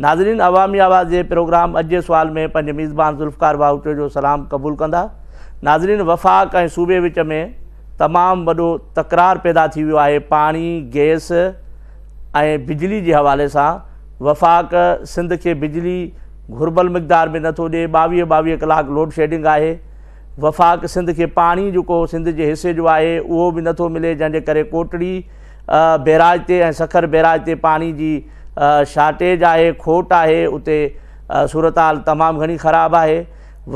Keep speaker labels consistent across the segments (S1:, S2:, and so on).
S1: ناظرين عوامي آواز جي پروگرام اڄ جي سوال ۾ پنهنجي ميزبان ذوالفقار باهوٽي جو سلام قبول ڪندا. ناظرين وفاق ۽ صوبي وچ ۾ تمام وڏو تڪرار پيدا ٿي ويو آهي پاڻي، گئس ۽ بجلي جي حوالي سان وفاق سنڌ کي بجلي گهربل مقدار ۾ نٿو ڏي ٻاويهه ٻاويهه ڪلاڪ لوڊ شيڊنگ آهي وفاق سنڌ کي پاڻي جيڪو سنڌ جي حصي جو آهي اهو به نٿو ملي جنهن جي ڪري ڪوٽڙي بيراج تي ۽ سکر بيراج تي پاڻي جي شارٽيج آهي، کوٽ آهي، اتي صورتحال تمام گهڻي خراب آهي،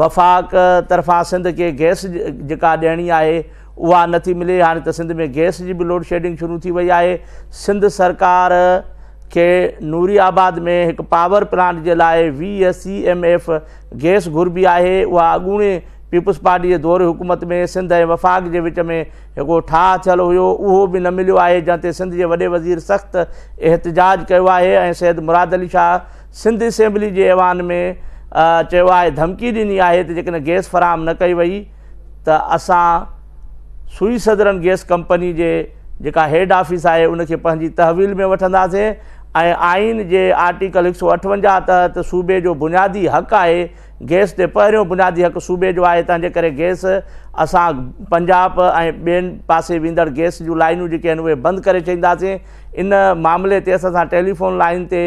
S1: وفاق طرفان سنڌ کي گئس جيڪا ڏيڻي آهي اها نٿي ملي، هاڻي ته سنڌ ۾ گئس جي به لوڊشيڊنگ شروع ٿي وئي آهي، سنڌ سرڪار کي نوري آباد ۾ هڪ پاور پلانٽ جي لاء 20 سي ايم ايف گئس گهربي آهي، اها اڳوڻي پيپلز پارٽي جي دور حڪومت ۾ سنڌ ۽ وفاق جي وچ ۾ هڪڙو ٺاهه ٿيل هيو اهو به نه مليو آهي جنهن تي سنڌ جي وڏي وزير سخت احتجاج ڪيو آهي ۽ سيد مراد علي شاهه سنڌ اسيمبلي جي ايوان ۾ چيو آهي ڌمڪي ڏني آهي ته جيڪڏهن گئس فراهم نه ڪئي وئي ته اسان سوئي سدرن گئس ڪمپني جي جيڪا هيڊ آفيس آهي ان کي پنهنجي تحويل ۾ وٺنداسين ۽ آئين جي آرٽيڪل 158 تحت صوبي جو بنيادي حق آهي گئس تي پهريون بنيادي حق صوبي جو آهي تنهن جي ڪري گئس اسان پنجاب ۽ ٻين پاسي ويندڙ گئس جون لائنون جيڪي آهن اهي بند ڪري ڇڏينداسين ان معاملي تي اسان سان ٽيليفون لائن تي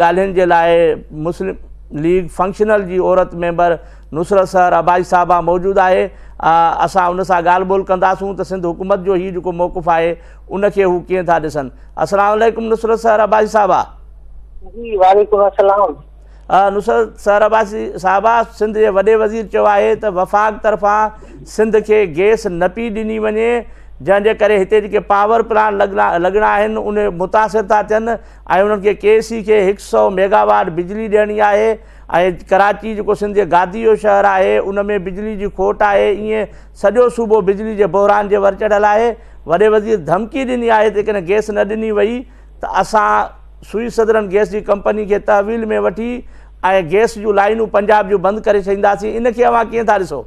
S1: ڳالهين جي لاء مسلم ليگ فنڪشنل جي عورت ميمبر نصرت سحر عباسي صاحبه موجود آهي اسان ان سان ڳالهه ٻولهه ڪنداسون ته سنڌ حڪومت جو هي جيڪو موقف آهي ان کي هو ڪيئن ٿا ڏسن السلام عليڪم نصرت سحر عباسي صاحبه.
S2: جي وعليڪم السلام.
S1: نصرت سحر عباسي صاحبه سنڌ جي وڏي وزير چيو آهي ته وفاق طرفان سنڌ کي گئس نه پئي ڏني وڃي جنهن جي ڪري هتي جيڪي پاور پلانٽ لڳڻا آهن ان متاثر ٿا ٿين ۽ انهن کي ڪي سي کي هڪ سئو ميگاواٽ بجلي ڏيڻي آهي ۽ ڪراچي جيڪو سنڌ جي گادي جو شهر آهي ان ۾ بجلي جي کوٽ آهي ائين سڄو صوبو بجلي جي بحران جي ور چڙهيل آهي وڏي وزير ڌمڪي ڏني آهي ته جيڪڏهن گئس نه ڏني وئي ته اسان سوئي سدرن گئس جي ڪمپني کي تحويل ۾ وٺي ۽ گئس جون لائنون پنجاب جون بند ڪري ڇڏينداسين ان کي اوهان ڪيئن ٿا ڏسو؟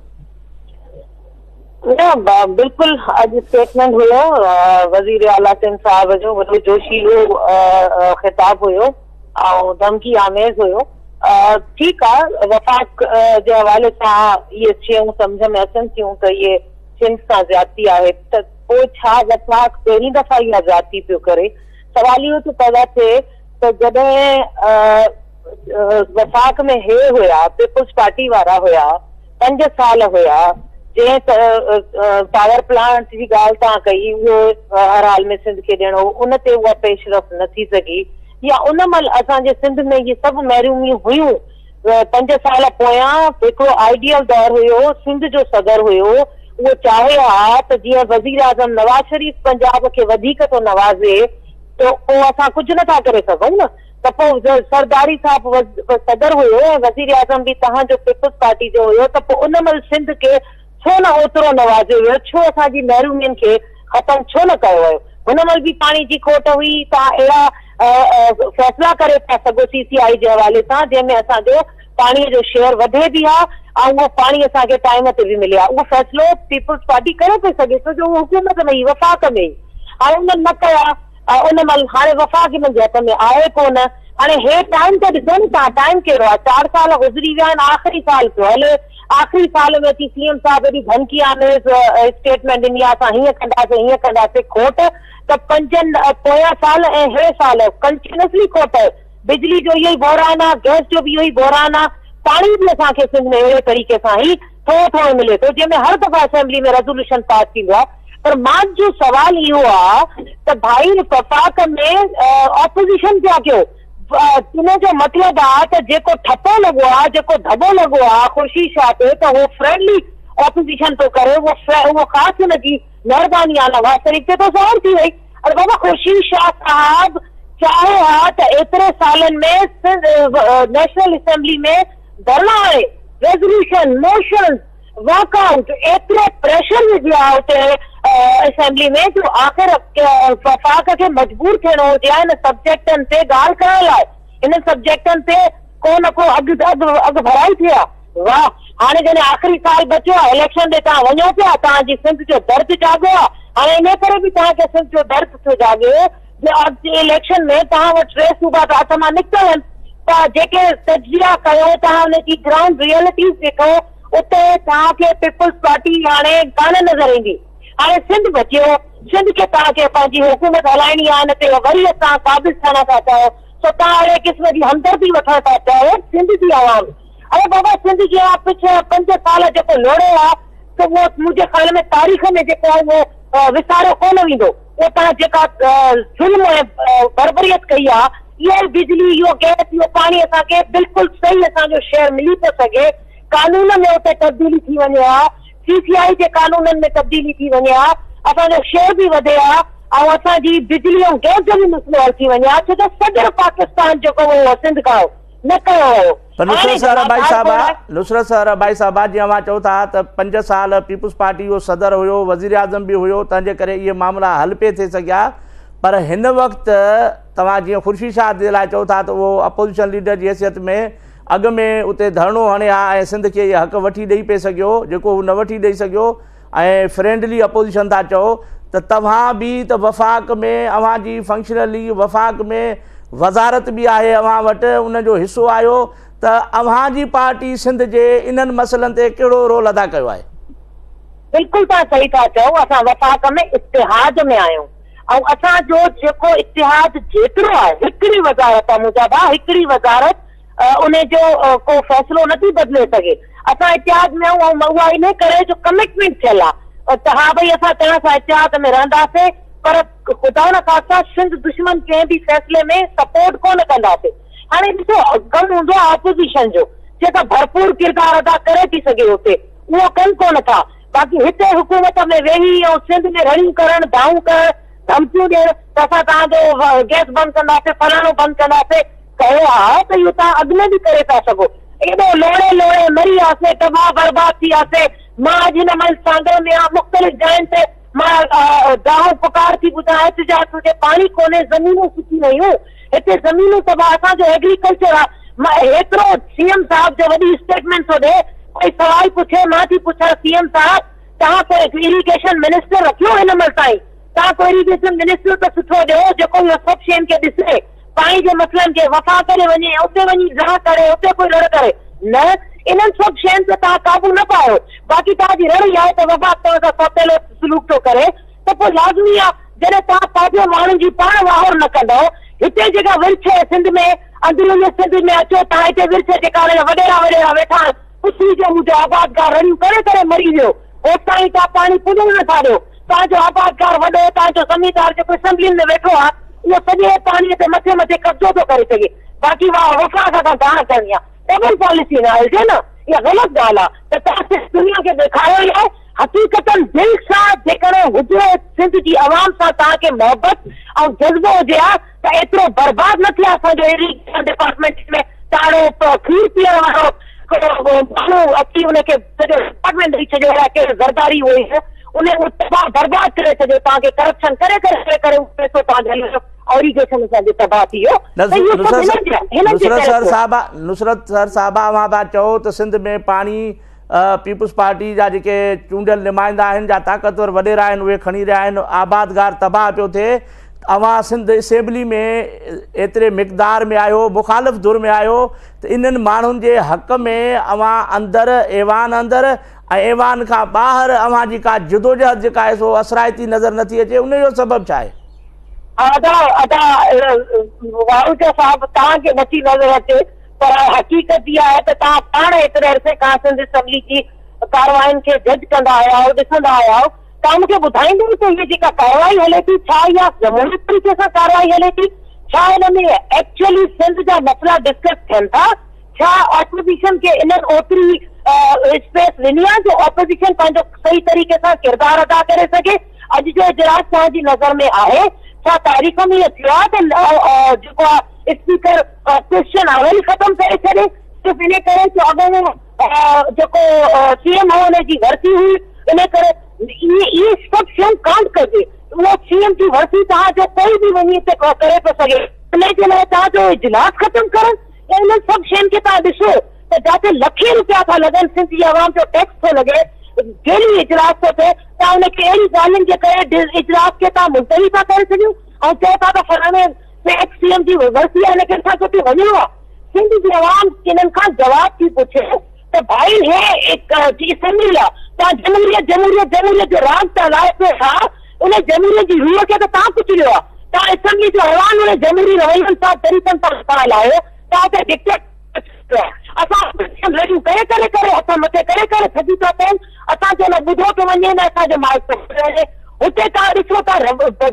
S2: نه بلڪل اڄ اسٽيٽمينٽ هيو وزير اعليٰ سنڌ صاحب جو وڏو جوشيلو خطاب هيو ۽ ڌمڪي آميز هيو ٺيڪ آ وفاق جي حوالي سان اهي شيون سمجهه ۾ اچن ٿيون ته اهي سنڌ سان زيادتي آهي ته پوء ڇا وفاق پهرين دفعا اها زيادتي پيو ڪري سوال اهو ٿو پيدا ٿئي ته جڏهن وفاق ۾ هي هيا، پيپلز پارٽي وارا هيا، پنج سال هيا، جنهن پاور پلانٽ جي ڳالهه توهان ڪئي اهو هر حال ۾ سنڌ کي ڏيڻو هو، ان تي اها پيش رفت نه ٿي سگهي يا ان مهل اسان جي سنڌ ۾ اهي سڀ محروميون هيون، پنج سال پويان هڪڙو آئيڊيل دور هيو، سنڌ جو صدر هيو، اهو چاهي ها ته جيئن وزيراعظم نواز شريف پنجاب کي وڌيڪ ٿو نوازي ته پوء اسان ڪجهه نه ٿا ڪري سگهون نه ته پوء زرداري صاحب صدر هيو ۽ وزيراعظم به توهان جو پيپلز پارٽي جو هيو ته پوء ان مهل سنڌ کي ڇو نه اوترو نوازيو ويو ڇو اسان جي محرومين کي ختم ڇو نه ڪيو ويو هن مهل به پاڻي جي کوٽ هئي توهان اهڙا فيصلا ڪري پيا سگهو سي سي آئي جي حوالي سان جنهن ۾ اسان جو پاڻي جو شيئر وڌي به ها ۽ اهو پاڻي اسان کي ٽائيم تي به ملي ها اهو فيصلو پيپلز پارٽي ڪري پئي سگهي ڇو جو اهو حڪومت ۾ هئي وفاق ۾ هئي هاڻي انهن نه ڪيا ان مهل هاڻي وفاق انهن جي هٿ ۾ آهي ڪو نه هاڻي هي ٽائيم ته ڏسو نه توهان ٽائيم ڪهڙو آهي چار سال گذري ويا آهن آخري سال پيو هلي آخري سال ۾ اچي سي ايم صاحب ايڏي ڌمڪي آميز اسٽيٽمينٽ ڏني آهي اسان هيئن ڪنداسين هيئن ڪنداسين کوٽ ته پنجن پويان سال ۽ هي سال ڪنٽينيوسلي کوٽ آهي بجلي جو اهو ئي بحران آ، گئس جو به اهو ئي بحران آ، پاڻي به اسان کي سنڌ ۾ اهڙي طريقي سان ئي ٿورو ٿورو ملي ٿو جنهن ۾ هر دفعا اسيمبلي ۾ ريزولوشن پاس ٿيندو آ پر مان جو سوال اهو آ ته ڀائي وفاق ۾ اپوزيشن پيا ڪيو ان جو مطلب آ ته جيڪو ٺپو لڳو آ جيڪو ڌٻو لڳو آ خورشيد شاهه تي ته هو فرينڊلي اپوزيشن ٿو ڪري اهو خاص هن جي مهرباني آ نواز شريف تي ته ظاهر ٿي وئي. اڙي بابا خورشيد شاهه صاحب چاهي ها ته ايتري سالن ۾ نيشنل اسيمبلي ۾ ڌرڻا هڻي، ريزوليوشن، موشنز، واڪ آئوٽ ايترو پريشر وجهي ها اتي اسيمبلي ۾ جو آخر وفاق کي مجبور ٿيڻو هجي ها ان سبجيڪٽن تي ڳالهه ڪرڻ لاء انهن سبجيڪٽن تي ڪو نه ڪو اڳ اڳ ڀرائي ٿئي ها. واهه هاڻي جڏهن آخري سال بچيو آهي اليڪشن ڏي توهان وڃو پيا توهان جي سنڌ جو درد جاڳيو آهي هاڻي انهي ڪري به توهان کي سنڌ جو درد ٿو جاڳي جو اڳتي اليڪشن ۾ توهان وٽ ٽي صوبا ته هٿ مان نڪتل آهن توهان جيڪي تجزيا ڪيو، توهان ان جي گرائونڊ ريئلٽيز ڏٺو، اتي توهان کي پيپلز پارٽي هاڻي ڪانه نظر ايندي. هاڻي سنڌ بچيو، سنڌ کي توهان کي پنهنجي حڪومت هلائڻي آهي، ان تي وري توهان قابض ٿيڻ ٿا چاهيو، سو توهان اهڙي قسم جي همدردي وٺڻ ٿا چاهيو سنڌ جي عوام. اڙي بابا سنڌ جي عوام پڇيان 5 سال جيڪو لوڙهيو آهي سو اهو منهنجي خيال ۾ تاريخ ۾ جيڪو آهي اهو وساريو ڪونه ويندو. اهو توهان جيڪا ظلم ۽ بربريت ڪئي آهي، اها ئي بجلي، اهو گئس، اهو پاڻي اسان کي بلڪل صحيح اسان جو شيئر ملي پيو سگهي، قانون ۾ اتي تبديلي ٿي وڃي ها، سي سي آء جي قانونن ۾ تبديلي ٿي وڃي ها، اسان جو شيئر به وڌي ها ۽ اسان جي بجلي ۽ گئس جو به مسئلو حل ٿي وڃي ها، ڇو جو صدر پاڪستان جيڪو هو اهو سنڌ کان هو، نه ڪيو ويو.
S1: پر
S2: هاڻي
S1: نصرت سحر ابائي
S2: جوابدار
S1: صاحبه
S2: ڪونه آهي.
S1: نصرت سحر ابائي صاحبه جيئن اوهان چئو ٿا ته 5 سال پيپلز پارٽي جو صدر هيو وزيراعظم به هيو تنهن جي ڪري اهي معاملا حل پئي ٿي سگهيا پر هن وقت توهان جيئن خورشيد شاهه جي لاء چئو ٿا ته اهو اپوزيشن ليڊر جي حيثيت ۾ اڳ ۾ اتي ڌرڻو هڻي ها ۽ سنڌ کي اهي حق وٺي ڏئي پئي سگهيو جيڪو هو نه وٺي ڏئي سگهيو ۽ فرينڊلي اپوزيشن ٿا چئو ته توهان به ته وفاق ۾ اوهان جي فنڪشنلي وفاق ۾ وزارت به آهي اوهان وٽ ان جو حصو آهيو ته اوهان جي پارٽي سنڌ جي انهن مسئلن تي ڪهڙو رول ادا ڪيو آهي؟
S2: بلڪل توهان صحيح ٿا چئو اسان وفاق ۾ اتحاد ۾ آهيون ۽ اسان جو جيڪو اتحاد جيترو آهي هڪڙي وزارت آهي منهنجا ڀاء هڪڙي وزارت ان جو ڪو فيصلو نه ٿي بدلي سگهي. اسان اتحاد ۾ آهيون ۽ اها انهي ڪري جو ڪمٽمينٽ ٿيل آهي ته ها ڀئي اسان توهان سان اتحاد ۾ رهنداسين پر خدا نخواسته سنڌ دشمن ڪنهن به فيصلي ۾ سپورٽ ڪونه ڪنداسين. هاڻي ڏسو ڪم هوندو آهي اپوزيشن جو جيڪا ڀرپور ڪردار ادا ڪري ٿي سگهي اتي اهو ڪن ڪونه ٿا باقي هتي حڪومت ۾ ويهي ۽ سنڌ ۾ رڙيون ڪرڻ دانهون ڪرڻ ڌمڪيون ڏيڻ ته اسان توهان جو گئس بند ڪنداسين فلاڻو بند ڪنداسين ڪيو آ ته اهو توهان اڳ ۾ به ڪري ٿا سگهو. ايڏو لوڙي لوڙي مري آسي، تباهه برباد ٿي آسي. مان اڄ هن مهل سانگهڙ ۾ آهيان، مختلف جاين تي مان دانهون پڪار ٿي ٻڌان، احتجاج ٿو ٿئي، پاڻي ڪونهي، زمينون سڪي ويون، هتي زمينون تباهه، اسان جو ايگريڪلچر آ. مان هيترو سي ايم صاحب جو وڏي اسٽيٽمينٽ ٿو ڏي، ڪوئي سوال پڇي، مان ٿي پڇان سي ايم صاحب توهان ڪو ايريگيشن منسٽر رکيو هن مهل تائين؟ توهان ڪو ايريگيشن منسٽر ته سٺو ڏيو جيڪو اهو سڀ شين کي ڏسي. پاڻي جي مسئلن کي وفاق ڏي وڃي ۽ اتي وڃي دانهن ڪري، اتي ڪوئي رڙ ڪري. نه، انهن سڀ شين تي توهان قابو نه پايو. باقي توهان جي رڙ اها آهي ته وفاق توهان سان سوتيلو سلوڪ ٿو ڪري ته پوء لازمي آهي جڏهن توهان پنهنجي ماڻهن جي پاڻ واهر نه ڪندؤ. هتي جيڪا ورڇ آهي سنڌ ۾، اندروني سنڌ ۾ اچو توهان هتي ورڇ جيڪا ان جا وڏيرا وڏيرا ويٺا آهن، پڇي جو منهنجو آبادگار رڙيون ڪري ڪري مري ويو، اوستائين توهان پاڻي پڄڻ نه ٿا ڏيو. توهان جو آبادگار وڏو، توهان جو زميندار جيڪو اسيمبلين ۾ ويٺو آهي، اهو سڄي پاڻيء تي مٿي مٿي قبضو ٿو ڪري سگهي. باقي اها وفاق کان دانهن ڪرڻي آهي. ڊبل پاليسي نه هلجي نه، اها غلط ڳالهه آهي ته توهان صرف دنيا کي ڏيکاريو ئي آهي. حقيقتن دل سان جيڪڏهن هجي سنڌ جي عوام سان توهان کي محبت ۽ جذبو هجي ها ته ايترو برباد نه ٿئي ها اسان جو اريگيشن ڊپارٽمينٽ ۾ تاڙو کير پيئڻ وارو هڪڙو ماڻهو اچي ان کي سڄو ڊپارٽمينٽ ڏئي ڇڏيو الائي ڪهڙو زرداري هو اهو ان اهو تباهه برباد ڪري ڇڏيو توهان کي ڪرپشن ڪري ڪري ڪري ڪري اهو پئسو توهان جهليو ويو اريگيشن اسان جو تباهه ٿي ويو ته اهو سڀ هنن جي هنن جي
S1: نصرت
S2: ڪري
S1: سر
S2: ٿيو.
S1: صاحبه نصرت سر صاحبه اوهان ٿا چئو ته سنڌ ۾ پاڻي پيپلز پارٽي جا جيڪي چونڊيل نمائندا آهن جا طاقتور وڏيرا آهن اهي کڻي رهيا آهن آبادگار تباهه پيو ٿئي اوهان سنڌ اسيمبلي ۾ ايتري مقدار ۾ آهيو مخالف ڌر ۾ آهيو ته انهن ماڻهن جي حق ۾ اوهان اندر ايوان اندر ۽ ايوان کان ٻاهر اوهان جي ڪا جدوجهد جيڪا آهي سو اثرائتي نظر نٿي اچي ان جو سبب ڇا آهي؟
S2: ادا ادا واهوجا صاحب توهان کي نٿي نظر اچي پر حقيقت اها آهي ته توهان پاڻ ايتري عرصي کان سنڌ اسيمبلي جي ڪاررواين کي جج ڪندا آيا آهيو ڏسندا آيا آهيو توهان مون کي ٻڌائيندو ته هيء جيڪا ڪارروائي هلي ٿي ڇا اها جمهوري طريقي سان ڪارروائي هلي ٿي؟ ڇا ان ۾ ايڪچوئلي سنڌ جا مسئلا ڊسڪس ٿين ٿا؟ ڇا اپوزيشن کي انهن اوتري اسپيس ڏني آهي جو اپوزيشن پنهنجو صحيح طريقي سان ڪردار ادا ڪري سگهي؟ اڄ جو اجلاس توهان جي نظر ۾ آهي؟ ڇا تاريخ ۾ ائين ٿيو آهي ته جيڪو آهي اسپيڪر ڪوئسچن آور ئي ختم ڪري ڇڏي صرف انهي ڪري جو اڳوڻو جيڪو سي ايم هو ان جي ورسي هئي ان ڪري اهي سڀ شيون ڪانٽ ڪجي اهو سي ايم جي ورسي توهان جو ڪوئي به وڃي اتي ڪري پيو سگهي ان جي لاء توهان جو اجلاس ختم ڪرڻ ۽ انهن سڀ شين کي توهان ڏسو ته جاتي لکين روپيا ٿا لڳن سنڌ جي عوام جو ٽيڪس ٿو لڳي ڊيلي اجلاس ٿو ٿئي توهان ان کي اهڙي ڳالهين جي ڪري اجلاس کي توهان ملتوي ٿا ڪري ڇڏيو ۽ چئو ٿا ته فلاڻي ايڪس سي ايم جي ورسي آهي ان کي اسان کي اتي وڃڻو آهي. سنڌ جي عوام انهن کان جواب ٿي پڇي ته ڀائي هي اسيمبلي آ، توهان جمهوريت جمهوريت جمهوريت جو راڳ ٿا لاهي پيو ڇا ان جمهوريت جي روح کي ته توهان ڪچليو آ، توهان اسيمبلي جو ايوان ان جمهوري روين سان طريقن سان نٿا هلايو، توهان اتي ڊڪٽيٽ ڪيو آ. اسان اپوزيشن رڙيون ڪري ڪري ڪري هٿ مٿي ڪري ڪري ٿڪي پيا پئون، اسان جو نه ٻڌو پيو وڃي نه اسان جو مائيڪ پيو کوليو وڃي. هتي توهان ڏسو ٿا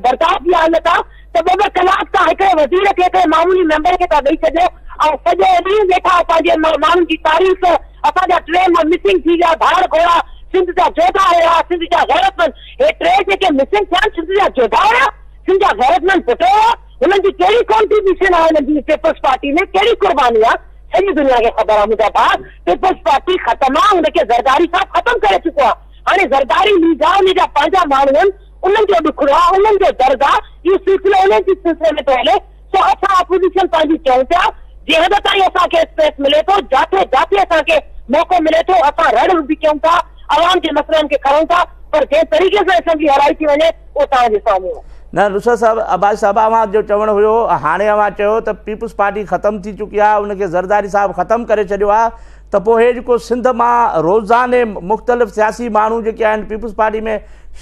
S2: برداشت جي حالت آ ته ٻه ٻه ڪلاڪ توهان هڪڙي وزير کي هڪڙي معمولي ميمبر کي ٿا ڏئي ڇڏيو ۽ سڄو ڏينهن ويٺا پنهنجي ماڻهن جي تعريف اسان جا ٽي مسنگ ٿي ويا ڌاڙ گهوڙا سنڌ جا جوڌا هيا سنڌ جا غيرتمند هي ٽي جيڪي مسنگ ٿيا آهن سنڌ جا جوڌا هيا سنڌ جا غيرتمند پٽ هيا هنن جي ڪهڙي ڪانٽريبيوشن آهي هنن جي پيپلز پارٽي ۾ ڪهڙي قرباني آهي سڄي دنيا کي خبر آهي منهنجا ڀاء پيپلز پارٽي ختم آهي هن کي زرداري صاحب ختم ڪري چڪو آهي هاڻي زرداري ليگ آهي ان جا پنهنجا ماڻهو آهن انهن جو ڏکڙو آهي انهن جو درد آهي اهو سلسلو انهن جي سلسلي ۾ ٿو هلي سو اسان اپوزيشن پنهنجي چئون پيا جنهن حد تائين اسان کي اسپيس ملي ٿو جاٿي جاٿي اسان کي موقعو ملي ٿو اسان رڙ به ڪيون ٿا عوام جي مسئلن کي کڻون ٿا پر جنهن طريقي سان اسيمبلي هلائي ٿي وڃي اهو توهان جي سامهون آهي.
S1: نه نصرت صاحب عباسي صاحب اوهان جو چوڻ هيو هاڻي اوهان چيو ته پيپلز پارٽي ختم ٿي چڪي آهي ان کي زرداري صاحب ختم ڪري ڇڏيو آهي ته پوء هي جيڪو سنڌ مان روزاني مختلف سياسي ماڻهو جيڪي آهن پيپلز پارٽي ۾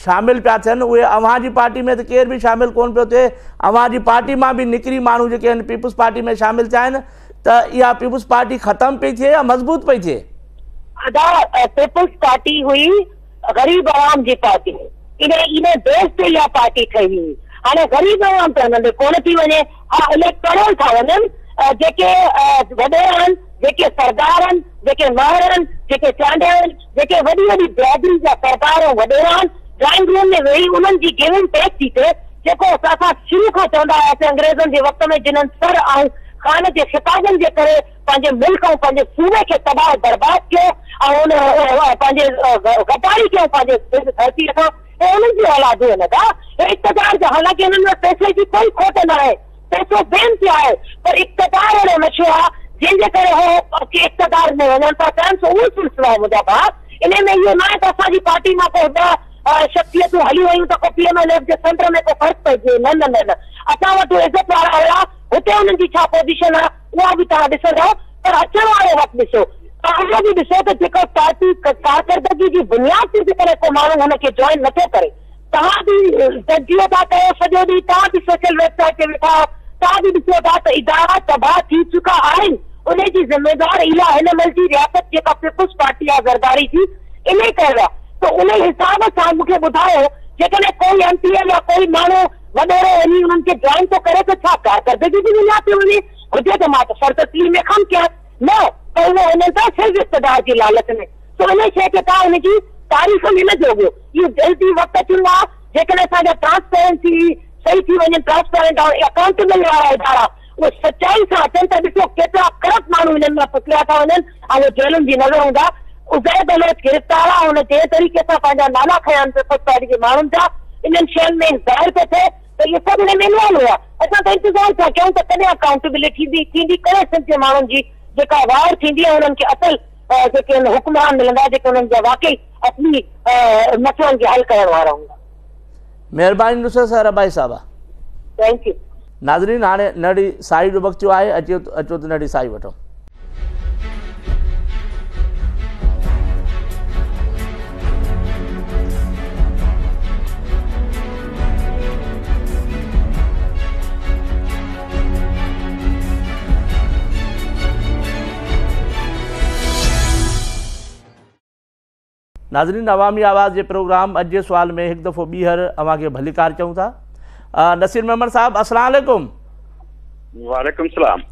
S1: شامل پيا ٿين اهي اوهان جي پارٽي ۾ ته ڪير به شامل ڪونه پيو ٿئي اوهان جي پارٽي مان به نڪري ماڻهو جيڪي آهن پيپلز پارٽي ۾ شامل ٿيا آهن ته اها پيپلز پارٽي ختم پئي ٿئي يا مضبوط پئي ٿئي؟
S2: ادا پيپلز پارٽي هئي غريب عوام جي پارٽي ان ان بيس تي اها پارٽي ٺهي هئي هاڻي غريب عوام ته هنن ڏي ڪونه ٿي وڃي ها اليڪٽورل ٿا وڃن جيڪي وڏيرا آهن جيڪي سردار آهن، جيڪي مهر آهن، جيڪي چانڊيا آهن، جيڪي وڏي وڏي برادري جا سردار ۽ وڏيرا آهن، ڊرائنگ روم ۾ ويهي انهن جي گيو اينڊ ٽيڪ ٿي ٿئي، جيڪو اسان شروع کان چوندا آياسين انگريزن جي وقت ۾ جنھن سر ۽ خان جي خطابن جي ڪري پنهنجي ملڪ ۽ پنهنجي صوبي کي تباهه برباد ڪيو ۽ ان پنهنجي غداري ڪيائون پنهنجي سنڌ ڌرتي سان اهي انهن جي اولاد هئي نه ڪا اقتدار جا حالانڪه انهن وٽ پئسي جي ڪوئي کوٽ ناهي. پئسو بي انتها آهي پر اقتدار اهڙو نشو آهي جنهن جي ڪري هو اقتدار ۾ وڃڻ ٿا چاهن سو اهو سلسلو آهي منهنجا ڀاء انهي ۾ اهو ناهي ته اسان جي پارٽي مان ڪو ڏهه شخصيتون هليون ويون ته ڪو پي ايم ايل ايف جي سينٽر ۾ ڪو فرق پئجي ويو نه نه نه نه اسان وٽ اهي عزت وارا هيا هتي انهن جي ڇا پوزيشن آهي اها به توهان ڏسندؤ پر اچڻ وارو وقت ڏسو توهان اهو به ڏسو ته جيڪو پارٽي ڪارڪردگي جي بنياد تي جيڪڏهن ڪو ماڻهو هن کي جوائن نٿو ڪري توهان به تجزيو ٿا ڪيو سڄو ڏينهن توهان به سوشل ويب سائيٽ تي ويٺا آهيو توهان به ڏسو ٿا ته ادارا تباهه ٿي چڪا آهن انهي جي ذميوار اها هن مهل جي رياست جيڪا پيپلز پارٽي آهي زرداري جي انهي ڪيو آهي ته انهي حساب سان مون کي ٻڌايو جيڪڏهن ڪوئي ايم پي اي يا ڪوئي ماڻهو وڏيرو وڃي انهن کي جوائن ٿو ڪري ته ڇا ڪارڪردگي جي بنياد تي وڃي هجي ته مان ته سر تسليم خم ڪيان نه پر اهو وڃن ٿا صرف اقتدار جي لالچ ۾ سو انهي شيء کي توهان ان جي تاريخ ۾ نه جوڳيو. اهو جلد ئي وقت اچڻو آهي، جيڪڏهن اسان جا ٽرانسپيرنسي صحيح ٿي وڃن، ٽرانسپيرنٽ ۽ اڪائونٽيبل وارا ادارا اهي سچائي سان اچن ته ڏسو ڪيترا ڪرپٽ ماڻهو انهن مان پڪڙيا ٿا وڃن ۽ اهي جيلن جي نظر هوندا. عزير بلوچ گرفتار آهي، هن جنهن طريقي سان پنهنجا نالا کنيا آهن پيپلز پارٽي جي ماڻهن جا، انهن شين ۾ ظاهر پيو ٿئي ته اهي سڀ انهي ۾ انوالو هئا. اسان ته انتظار پيا ڪيون ته ڪڏهن اڪائونٽيبلٽي ٿيندي، ڪڏهن سنڌ جي ماڻهن جي جيڪا واهر ٿيندي ۽ انهن کي اصل جيڪي آهن حڪمران ملندا جيڪي انهن جا واقعي اصلي مسئلن کي حل ڪرڻ وارا هوندا.
S1: مهرباني نصرت سر عباسي صاحبه.
S2: Thank you.
S1: ناظرين هاڻي نڙي سائي جو وقت ٿيو آهي اچو اچو ته نڙي سائي وٺون. ناظرين عوامي آواز جي پروگرام اڄ جي سوال ۾ هڪ دفعو ٻيهر اوهان کي ڀليڪار چئون ٿا. نصير ميمڻ صاحب السلام عليڪم.
S3: وعليڪم السلام.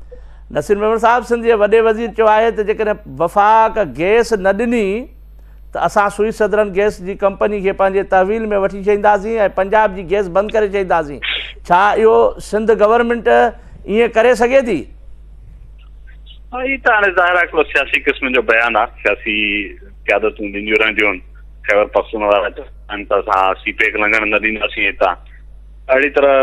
S1: نصير ميمڻ صاحب سنڌ جي وڏي وزير چيو آهي ته جيڪڏهن وفاق گئس نه ڏني ته اسان سوئي سدرن گئس جي ڪمپني کي پنهنجي تحويل ۾ وٺي ڇڏينداسين ۽ پنجاب جي گئس بند ڪري ڇڏينداسين ڇا اهو سنڌ گورنمينٽ ائين ڪري سگهي ٿي؟
S3: ها هي ته هاڻي ظاهر آهي هڪڙو سياسي قسم جو بيان آهي سياسي قيادتون ڏينديون رهنديون آهن خيبر پختون وارا چون ته اسان سي پيڪ لنگهڻ نه ڏينداسين هتان اهڙي طرح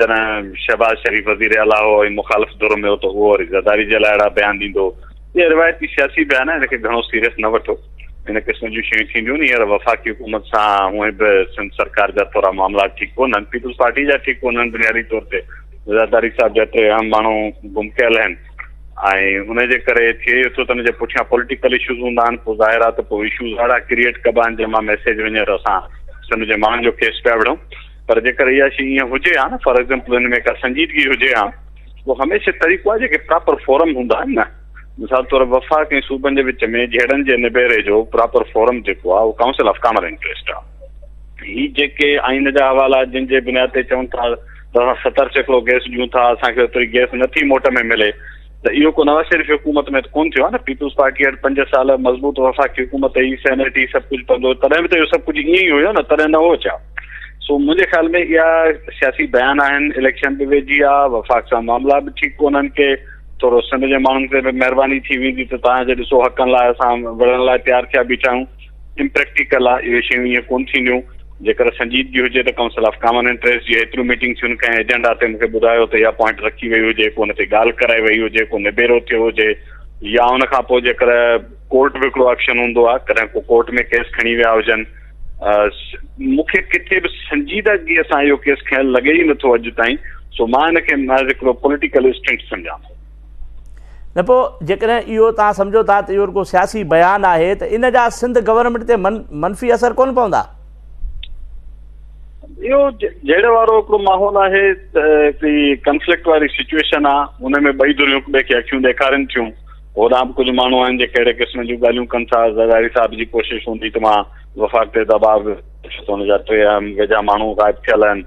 S3: جڏهن شهباز شريف وزير اعليٰ هو ۽ مخالف ڌر ۾ هو ته اهو وري زرداري جي لاء اهڙا بيان ڏيندو هو اهي روايتي سياسي بيان آهن هن کي گهڻو سيريس نه وٺو ان قسم جون شيون ٿينديون هينئر وفاقي حڪومت سان هونئن به سنڌ سرڪار جا ٿورا معاملا ٺيڪ ڪونهن پيپلز پارٽي جا ٺيڪ ڪونهن بنيادي طور تي زرداري صاحب جا ٽي اهم ماڻهو گم ڪيل آهن ۽ ان جي ڪري ٿئي اهو ٿو ته ان جي پٺيان پوليٽيڪل اشوز هوندا آهن، پوء ظاهر آهي ته پوء اشوز اهڙا ڪريئيٽ ڪبا آهن جنهن مان ميسيج وڃي ته اسان سنڌ جي ماڻهن جو ڪيس پيا وڙهون. پر جيڪر اها شيء ائين هجي ها نه، فار ايگزامپل ان ۾ ڪا سنجيدگي هجي ها، پوء هميشه طريقو آهي جيڪي پراپر فورم هوندا آهن نه، مثال طور وفاق ۽ صوبن جي وچ ۾ جهيڙن جي نبيري جو پراپر فورم جيڪو آهي اهو ڪائونسل آف ڪامن انٽريسٽ آهي. هي جيڪي آئين جا حوالا جن جي بنياد تي چون ٿا ته اسان 70% گئس ڏيون ٿا، اسان کي اوتري گئس نٿي موٽ ۾ ملي، ته اهو ڪو نواز شريف حڪومت ۾ ته ڪونه ٿيو آهي نه. پيپلز پارٽي وٽ 5 سال مضبوط وفاقي حڪومت هئي، سينيٽ هئي، سڀ ڪجهه پندو، تڏهن به ته اهو سڀ ڪجهه ائين ئي هيو نه، تڏهن نه هو ڇا؟ سو منهنجي خيال ۾ اها سياسي بيان آهن، اليڪشن به ويجهي آهي، وفاق سان معاملا به ٺيڪ ڪونهن ڪي، ٿورو سنڌ جي ماڻهن تي به مهرباني ٿي ويندي ته توهان جي ڏسو حقن لاء اسان وڙهڻ لاء تيار ٿيا بيٺا آهيون. امپريڪٽيڪل آ، اهي شيون ائين ڪونه ٿينديون. جيڪر سنجيدگي هجي ته ڪائونسل آف ڪامن انٽريسٽ جي ايتريون ميٽنگ ٿيون ڪنهن ايجنڊا تي مون کي ٻڌايو ته اها پوائنٽ رکي وئي هجي، ڪو ان تي ڳالهه ڪرائي وئي هجي، ڪو نبيرو ٿيو هجي يا ان کان پوء جيڪر ڪورٽ به هڪڙو آپشن هوندو آ، ڪڏهن ڪو ڪورٽ ۾ ڪيس کڻي ويا هجن. مون کي ڪٿي به سنجيدگي سان اهو ڪيس کنيل لڳي ئي نٿو اڄ تائين، سو مان ان کي محض هڪڙو پوليٽيڪل اسٽنٽ سمجهان ٿو.
S1: نه پوء جيڪڏهن اهو توهان سمجهو ٿا ته اهو رڳو سياسي بيان آهي ته ان جا سنڌ گورنمينٽ تي منفي اثر ڪونه پوندا؟
S3: اهو جهيڙي وارو هڪڙو ماحول آهي ته هڪڙي ڪنفلڪٽ واري سچويشن آهي، ان ۾ ٻئي ڌريون هڪ ٻئي کي اکيون ڏيکارين ٿيون. هوڏانهن به ڪجهه ماڻهو آهن جيڪي اهڙي قسم جون ڳالهيون ڪن ٿا. زرداري صاحب جي ڪوشش هوندي ته مان وفاق تي دٻاء ڇو ته ان جا ٽي اهم ويجها ماڻهو غائب ٿيل آهن.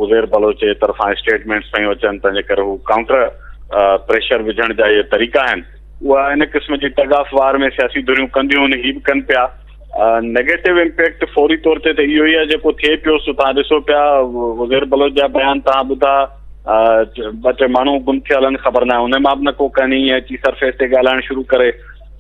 S3: عزير بلوچ جي طرفان اسٽيٽمينٽس پيون اچن، تنهن جي ڪري هو ڪائونٽر پريشر وجهڻ جا اهي طريقا آهن. اها ان قسم جي ٽگ آف وار ۾ سياسي ڌريون ڪنديون آهن، هي به ڪن پيا. نيگيٽو امپيڪٽ فوري طور تي ته اهو ئي آهي جيڪو ٿئي پيو، سو توهان ڏسو پيا عزير بلوچ جا بيان توهان ٻڌا، ٻه ٽي ماڻهو گم ٿيل آهن، خبر ناهي ان مان به نه ڪو ڪنهن ائين اچي سرفيس تي ڳالهائڻ شروع ڪري.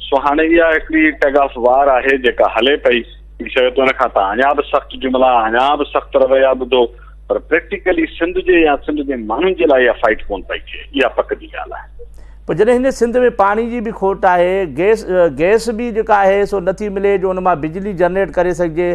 S3: سو هاڻي اها هڪڙي ٽگ آف وار آهي جيڪا هلي پئي. ٿي سگهي ٿو ان کان توهان اڃا به سخت جملا، اڃا به سخت رويا ٻڌو، پر پريڪٽيڪلي سنڌ جي يا سنڌ جي ماڻهن جي لاء اها فائيٽ ڪونه پئي ٿئي، اها پڪ جي ڳالهه آهي.
S1: پوء جڏهن هن سنڌ ۾ پاڻي جي به کوٽ آهي، گئس گئس به جيڪا آهي سو نٿي ملي جو ان مان بجلي جنريٽ ڪري سگهجي،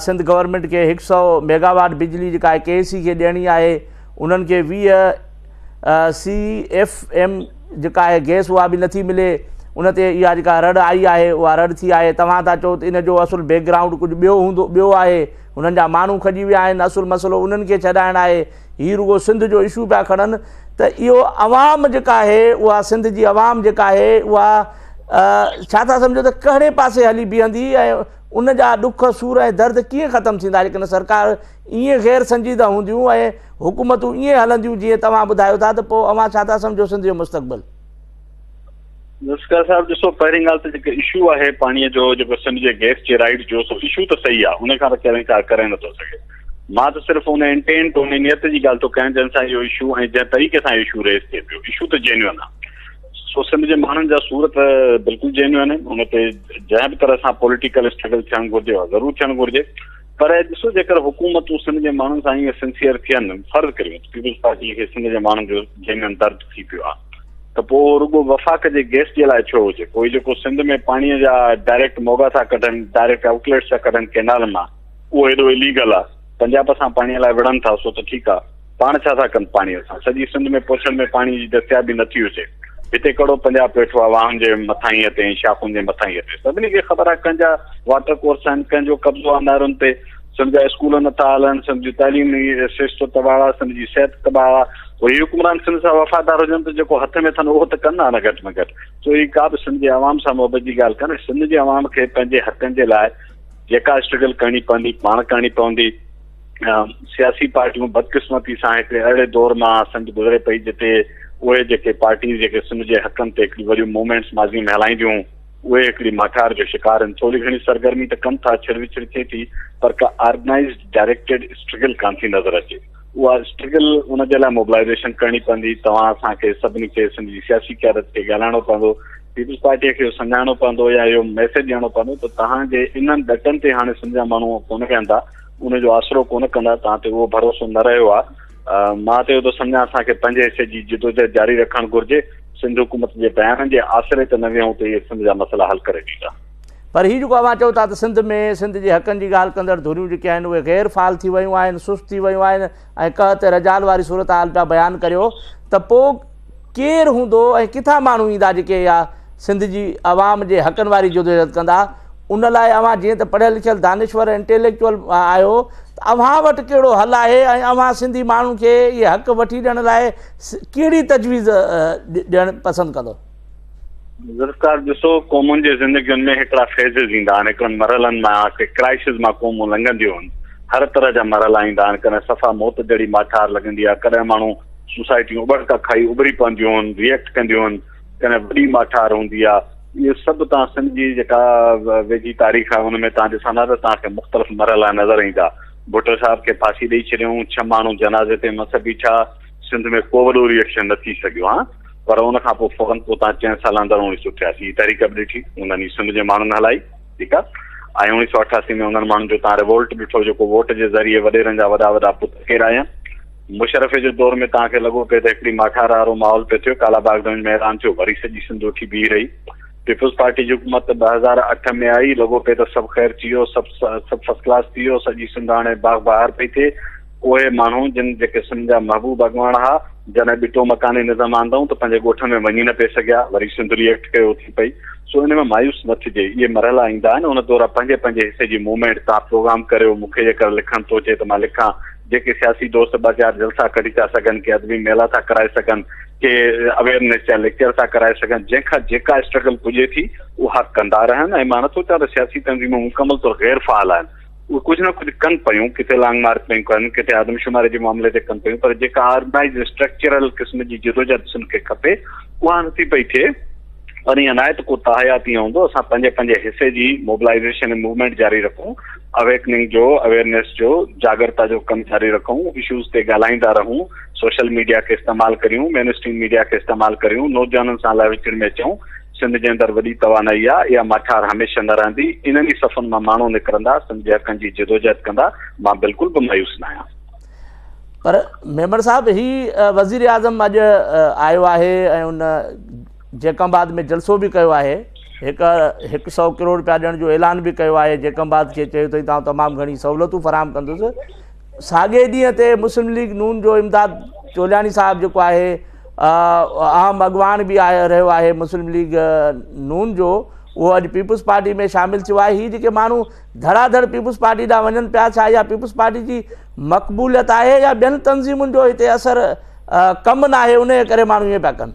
S1: سنڌ گورنمينٽ کي هڪ سئو ميگاواٽ بجلي جيڪا آهي ڪي اي سي کي ڏيڻي آهي، انهن کي 20 سي ايف ايم جيڪا آهي گئس اها به نٿي ملي، ان تي اها جيڪا رڙ آئي آهي اها رڙ ٿي آهي، توهان ٿا چئو ته ان جو اصل بيڪ گرائونڊ ڪجهه ٻيو هوندو ٻيو آهي، هنن جا ماڻهو کڄي ويا آهن، اصل مسئلو انهن کي ڇڏائڻ آهي، هي رڳو سنڌ جو اشو پيا کڻن ته اهو عوام جيڪا آهي اها سنڌ جي عوام جيڪا آهي اها ڇا ٿا سمجهو ته ڪهڙي پاسي هلي بيهندي ۽ ان جا ڏک سور ۽ درد ڪيئن ختم ٿيندا جيڪڏهن سرڪار ائين غير سنجيده هونديون ۽ حڪومتون ائين هلنديون جيئن توهان ٻڌايو ٿا ته پوء اوهان ڇا ٿا سمجهو سنڌ جو مستقبل؟
S3: ذوالفقار صاحب ڏسو پهرين ڳالهه ته جيڪو اشو آهي پاڻي جو جيڪو سنڌ جي گئس جي رائيٽ جو سو اشو ته صحيح آهي ان کان ته ڪير انڪار ڪري نٿو سگهي مان ته صرف ان انٽينٽ ان نيت جي ڳالهه ٿو ڪيان جنهن سان اهو اشو ۽ جنهن طريقي سان اهو اشو ريز ٿئي پيو اشو ته جينيون آهي سو سنڌ جي ماڻهن جا سور ته بلڪل جينيون آهن ان تي جنهن به طرح سان پوليٽيڪل اسٽرگل ٿيڻ گهرجي اها ضرور ٿيڻ گهرجي پر ڏسو جيڪر حڪومتون سنڌ جي ماڻهن سان ائين سنسيئر ٿين، فرض ڪريون ته پيپلز پارٽي کي سنڌ جي ماڻهن جو جينيئن درد ٿي پيو آهي ته پوء اهو رڳو وفاق جي گئس جي لاء ڇو هجي؟ پوء جيڪو سنڌ ۾ پاڻي جا ڊائريڪٽ موڳا ٿا ڪڍن، ڊائريڪٽ آئوٽليٽس ٿا ڪڍن ڪينالن مان، اهو ايڏو اليگل آهي، پنجاب سان پاڻي لاء وڙهن ٿا سو ته ٺيڪ آهي. پاڻ ڇا ٿا ڪن پاڻيء سان؟ سڄي سنڌ ۾ پوڇڙ ۾ پاڻي جي دستيابي نه ٿي هجي. هتي ڪهڙو پنجاب ويٺو آهي واهن جي مٿاهينء تي ۽ شاخن جي مٿاهينء تي. سڀني کي خبر آهي ڪنهن جا واٽر ڪورس آهن، ڪنهن جو قبضو آهي نهرن تي. سنڌ جا اسڪول نه ٿا هلن، سنڌ جي تعليم سرشتو تباهه آهي، سنڌ جي صحت تباهه آهي. پوء هي حڪمران سنڌ سان وفادار هجن ته جيڪو هٿ ۾ اٿن اهو ته ڪن ها نه گهٽ ۾ گهٽ. سو هي ڪا به سنڌ جي عوام سان محبت جي ڳالهه ڪانهي. سنڌ جي عوام کي پنهنجي حقن جي لاء جيڪا اسٽرگل ڪرڻي پوندي پاڻ ڪرڻي پوندي. سياسي پارٽيون بدقسمتي سان هڪڙي اهڙي دور مان سنڌ گذري پئي جتي اهي جيڪي پارٽيز جيڪي سنڌ جي حقن تي هڪڙيون وڏيون موومينٽس ماضي ۾ هلائينديون اهي هڪڙي ماٺار جو شڪار آهن. ٿوري گهڻي سرگرمي ته ڪن ٿا، ڇڙ وڇڙ ٿئي ٿي پر ڪا آرگنائيزڊ ڊائريڪٽيڊ اسٽرگل ڪانه ٿي نظر اچي. اها اسٽرگل ان جي لاء موبلائيزيشن ڪرڻي پوندي، توهان اسان کي سڀني کي سنڌ جي سياسي قيادت کي ڳالهائڻو پوندو، پيپلز پارٽيء کي اهو سمجهائڻو پوندو يا اهو ميسيج ڏيڻو پوندو ته توهان جي انهن ڏٽن تي هاڻي سنڌ جا ماڻهو ڪونه ويهندا. ان جو آسرو ڪونه ڪندا، توهان تي اهو ڀروسو نه رهيو آهي. مان ته اهو ٿو سمجهان اسان کي پنهنجي حصي جي جدوجهد جاري رکڻ گهرجي، سنڌ حڪومت جي بيانن جي آسري تي نه ويهون ته اهي سنڌ جا مسئلا حل ڪري ڏيندا.
S1: پر هي جيڪو اوهان چئو ٿا ته سنڌ ۾ سنڌ جي حقن جي ڳالهه ڪندڙ ڌريون جيڪي آهن اهي غير فعال ٿي ويون آهن، سست ٿي ويون آهن ۽ قحط رجال واري صورتحال پيا بيان ڪريو ته پوء ڪير هوندو ۽ ڪٿان ماڻهو ايندا جيڪي اها سنڌ جي عوام جي حقن واري جدوجهد ڪندا؟ ان لاء اوهان جيئن ته پڙهيل لکيل دانشور انٽيليڪچوئل آهيو ته اوهان وٽ ڪهڙو حل آهي ۽ اوهان سنڌي ماڻهن کي اهي حق وٺي ڏيڻ لاء ڪهڙي تجويز ڏيڻ پسند ڪندو؟
S3: ذوالفقار ڏسو قومن جي زندگين ۾ هڪڙا فيزز ايندا آهن، هڪڙن مرحلن مان ڪي ڪرائسز مان قومون لنگهنديون آهن، هر طرح جا مرحلا ايندا آهن، ڪڏهن صفا موت جهڙي ماٺار لڳندي آهي، ڪڏهن ماڻهو سوسائٽيون اٻڙڪا کائي اڀري پونديون آهن، ريئيڪٽ ڪنديون آهن، ڪڏهن وڏي ماٺار هوندي آهي. اهو سڀ توهان سنڌ جي جيڪا ويجهي تاريخ آهي ان ۾ توهان ڏسندا ته توهان کي مختلف مرحلا نظر ايندا. ڀٽو صاحب کي ڦاسي ڏئي ڇڏيائون، ڇهه ماڻهو جنازي تي مس بيٺا، سنڌ ۾ ڪو وڏو ريئيڪشن نه ٿي سگهيو ها پر ان کان پوء فورن پوء توهان چئن سالن اندر اوڻيهه سو ٽياسي جي تحريڪ به ڏٺي، انهن ئي سنڌ جي ماڻهن هلائي، ٺيڪ آهي، ۽ اوڻيهه سو اٺاسي ۾ انهن ماڻهن جو توهان ريوولٽ ڏٺو جيڪو ووٽ جي ذريعي وڏيرن جا وڏا وڏا پٽ ڪيرايا. مشرف جي دور ۾ توهان کي لڳو پئي ته هڪڙي ماٺار وارو ماحول پئي ٿيو، ڪالا باغ ڊيم ۾ اعلان ٿيو، وري سڄي سنڌ اٿي بيهي رهي. پيپلز پارٽي جي حڪومت 2008 ۾ آئي، لڳو پئي ته سڀ خير ٿي ويو، سڀ سڀ فرسٽ ڪلاس ٿي ويو، سڄي سنڌ هاڻي باغ بهار پئي ٿئي. اهي ماڻهو جن جيڪي سنڌ جا محبوب اڳواڻ ها، جڏهن ٻٽو مڪاني نظام آندائون ته پنهنجي ڳوٺن ۾ وڃي نه پئي سگهيا، وري سنڌ ري ايڪٽ ڪيو اٿي پئي. سو ان ۾ مايوس نه ٿجي، اهي مرحلا ايندا آهن، ان دوران پنهنجي پنهنجي حصي جي موومينٽ تان پروگرام ڪريو، مون کي جيڪر لکڻ ٿو اچي ته مان لکان، جيڪي سياسي دوست ٻه چار جلسا ڪڍي ٿا سگهن، ڪي ادبي ميلا ٿا ڪرائي سگهن، ڪي اويئرنيس جا ليڪچر ٿا ڪرائي سگهن، جنهن کان جيڪا اسٽرگل پڄي ٿي اها ڪندا رهن ۽ مان نٿو چوان ته سياسي تنظيمون مڪمل طور غير فعال آهن، اهي ڪجهه نه ڪجهه ڪن پيون، ڪٿي لانگ مارچ پيون ڪن، ڪٿي آدمشماري جي معاملي تي ڪن پيون، پر جيڪا آرگنائيز اسٽرڪچرل قسم جي جدوجهد سنڌ کي کپي اها نٿي پئي ٿئي. پر ائين ناهي ته ڪو تاحيات ائين هوندو، اسان پنهنجي پنهنجي حصي جي موبلائيزيشن ۽ موومينٽ جاري رکون، اويڪننگ جو، اويئرنيس جو، جاڳرتا جو ڪم جاري رکون، اشوز تي ڳالهائيندا رهون، سوشل ميڊيا کي استعمال ڪريون، مين اسٽريم ميڊيا کي استعمال ڪريون، نوجوانن سان لهه وچڙ ۾ اچون، سنڌ جي اندر وڏي توانائي آ، اها ماٺار هميشه نه رهندي، انهن ئي صفن مان ماڻهو نڪرندا، سنڌ جي حقن جي جدوجهد ڪندا، مان بلڪل به مايوس ناهيان.
S1: پر ميمڻ صاحب هي وزيراعظم اڄ آيو آهي ۽ ان جيڪب آباد ۾ جلسو به ڪيو آهي، هڪ هڪ سئو ڪروڙ رپيا ڏيڻ جو اعلان به ڪيو آهي، جيڪب آباد کي چيو اٿئي ته آئون تمام گهڻي سهولتون فراهم ڪندس. ساڳئي ڏينهن تي مسلم ليگ نون جو امداد چولياڻي صاحب جيڪو آهي اهم اڳواڻ به آهي رهيو آهي مسلم ليگ نون جو، اهو اڄ پيپلز پارٽي ۾ شامل ٿيو آهي. هي جيڪي ماڻهو ڌڙا ڌڙ پيپلز پارٽي ڏانهن وڃن پيا، ڇا اها پيپلز پارٽي جي مقبوليت آهي يا ٻين تنظيمن جو هتي اثر ڪم ناهي انهيء ڪري ماڻهو ائين پيا ڪن؟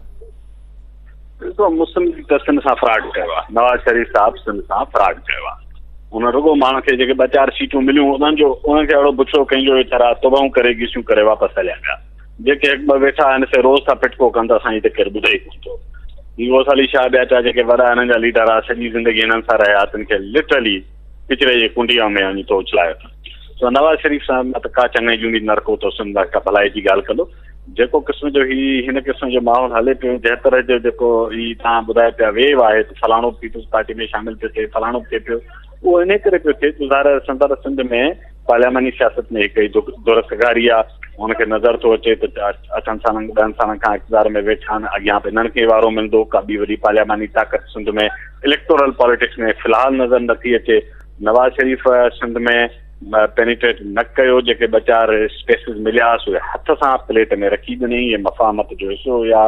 S3: ڏسو مسلم ليگ ته سنڌ سان فراڊ ڪيو آهي، نواز شريف صاحب سنڌ سان فراڊ ڪيو آهي. هن رڳو ماڻهن کي جيڪي ٻه چار سيٽون مليون انهن جو انهن کي اهڙو بڇڙو ڪئين جو ويچارا توبهون ڪري گيسيون ڪري واپس هليا ويا. جيڪي هڪ ٻه ويٺا آهن سي روز ٿا پٽڪو ڪن ته اسان جي ته ڪير ٻڌي ئي ڪونه ٿو. هي غوث علي شاهه ٻيا چا جيڪي وڏا هنن جا ليڊر ها سڄي زندگي هنن سان رهيا تن کي لٽرلي ڪچري جي ڪنڊيء ۾ وڃي ٿو اڇلايو اٿن. سو نواز شريف صاحب مان ته ڪا چڱائي جي اميد نه رکو ته سنڌ لاء ڪا ڀلائي جي ڳالهه ڪندو. جيڪو قسم جو هي هن قسم جو ماحول هلي پيو جنهن طرح جو جيڪو هي توهان ٻڌايو پيا ويو آهي ته فلاڻو به پيپلز پارٽي ۾ شامل پيو ٿئي فلاڻو به ٿئي پيو اهو انهي ڪري پيو ٿئي جو ظاهر آهي سندر سنڌ ۾ پارلياماني سياست ۾ هڪ ئي ڌر سگهاري آهي هن کي نظر ٿو اچي ته اٺن سالن ڏهن سالن کان اقتدار ۾ ويٺا آهن اڳيان به انهن کي وارو ملندو ڪا ٻي وڏي پارلياماني طاقت سنڌ ۾ اليڪٽورل پاليٽڪس ۾ في الحال نظر نٿي اچي نواز شريف سنڌ ۾ پينيٽريٽ نه ڪيو، جيڪي ٻه چار اسپيسز مليا سو هٿ سان پليٽ ۾ رکي ڏني، اهي مفاهمت جو حصو هيا.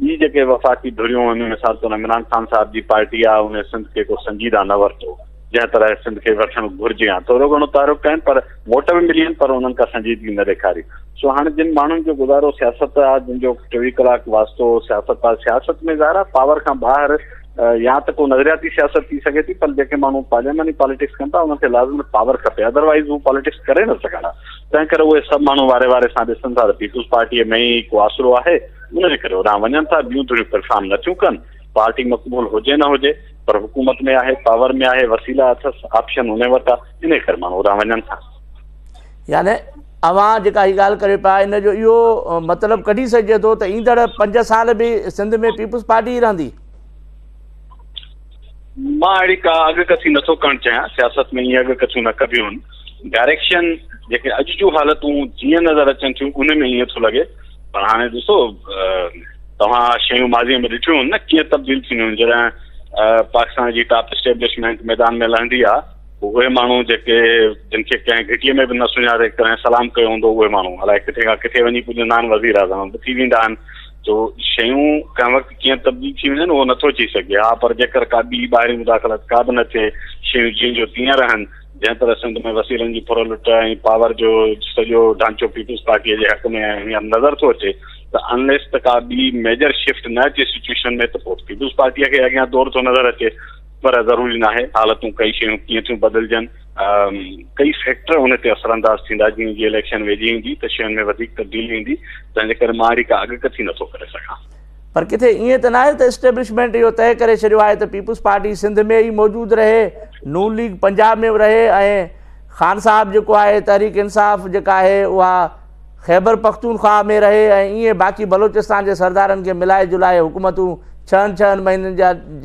S3: ٻي جيڪي وفاقي ڌريون هيون مثال طور عمران خان صاحب جي پارٽي آ ان سنڌ کي ڪو سنجيده نه ورتو جنهن طرح سنڌ کي وٺڻ گهرجي ها ٿورو گهڻو تحرڪ ڪين پر ووٽ به ملي وين پر انهن ڪا سنجيدگي نه ڏيکاري سو هاڻي جن ماڻهن جو گذارو سياست آ جن جو 24 ڪلاڪ واسطو سياست آ سياست ۾ ظاهر آ پاور کان ٻاهر يا ته ڪو نظرياتي سياست ٿي سگهي ٿي پر جيڪي ماڻهو پارلياماني پاليٽڪس ڪن ٿا انهن کي لازمي پاور کپي ادروائز هو پاليٽڪس ڪري نه سگهندا تنهن ڪري اهي سڀ ماڻهو واري واري سان ڏسن ٿا ته پيپلز پارٽيء ۾ ئي ڪو آسرو آهي ان جي ڪري هوڏانهن وڃن ٿا ٻيون ڌريون پرفارم نٿيون ڪن پارٽي مقبول هجي نه هجي پر حڪومت ۾ آهي پاور ۾ آهي وسيلا اٿس آپشن ان وٽ آهي ان ڪري ماڻهو هوڏانهن وڃن ٿا.
S1: يعني اوهان جيڪا هي ڳالهه ڪريو پيا ان جو اهو مطلب ڪڍي سگهجي ٿو ته ايندڙ 5 سال به سنڌ ۾ پيپلز پارٽي ئي رهندي؟
S3: مان اهڙي ڪا اڳڪٿي نٿو ڪرڻ چاهيان، سياست ۾ ائين اڳڪٿيون نه ڪبيون آهن. ڊائريڪشن جيڪي اڄ جون حالتون جيئن نظر اچن ٿيون ان ۾ ائين ٿو لڳي پر هاڻي ڏسو توهان شيون ماضي ۾ ڏٺيون آهن نه ڪيئن تبديل ٿينديون آهن جڏهن پاڪستان جي ٽاپ اسٽيبلشمينٽ ميدان ۾ لهندي آهي پوء اهي ماڻهو جيڪي جن کي ڪنهن گهٽيء ۾ به نه سڃاڻي ڪڏهن سلام ڪيو هوندو اهي ماڻهو الائي ڪٿي کان ڪٿي وڃي پڄندا آهن وزير اعظم به ٿي ويندا آهن. سو شيون ڪنهن وقت ڪيئن تبديل ٿي وڃن اهو نٿو چئي سگهجي. ها پر جيڪر ڪا ٻي ٻاهرين مداخلت ڪا به نه ٿئي، شيون جيئن جو تيئن رهن، جنهن طرح سنڌ ۾ وسيلن جي ڦر لٽ ۽ پاور جو سڄو ڍانچو پيپلز پارٽيء جي حق ۾ هينئر نظر ٿو اچي ته انليس ته ڪا ٻي ميجر شفٽ نه اچي سچوئيشن ۾ ته پوء پيپلز پارٽيء کي اڳيان دور ٿو نظر اچي پر ضروري ناهي، حالتون ڪئي شيون ڪيئن ٿيون بدلجن. ڪئي فيڪٽر ان تي اثر انداز ٿيندا، جيئن جيئن اليڪشن ويجهي ايندي ته شين ۾ وڌيڪ تبديلي ايندي، تنهن جي ڪري مان اهڙي ڪا اڳڪٿي نٿو ڪري سگهان.
S1: پر ڪٿي ائين ته ناهي ته اسٽيبلشمينٽ اهو طئي ڪري ڇڏيو آهي ته پيپلز پارٽي سنڌ ۾ ئي موجود رهي، نون ليگ پنجاب ۾ به رهي ۽ خان صاحب جيڪو آهي تحريڪ انصاف جيڪا آهي اها خيبر پختونخواهه ۾ رهي ۽ ائين باقي بلوچستان جي سردارن کي ملائي جلائي حڪومتون ڇهن ڇهن مهينن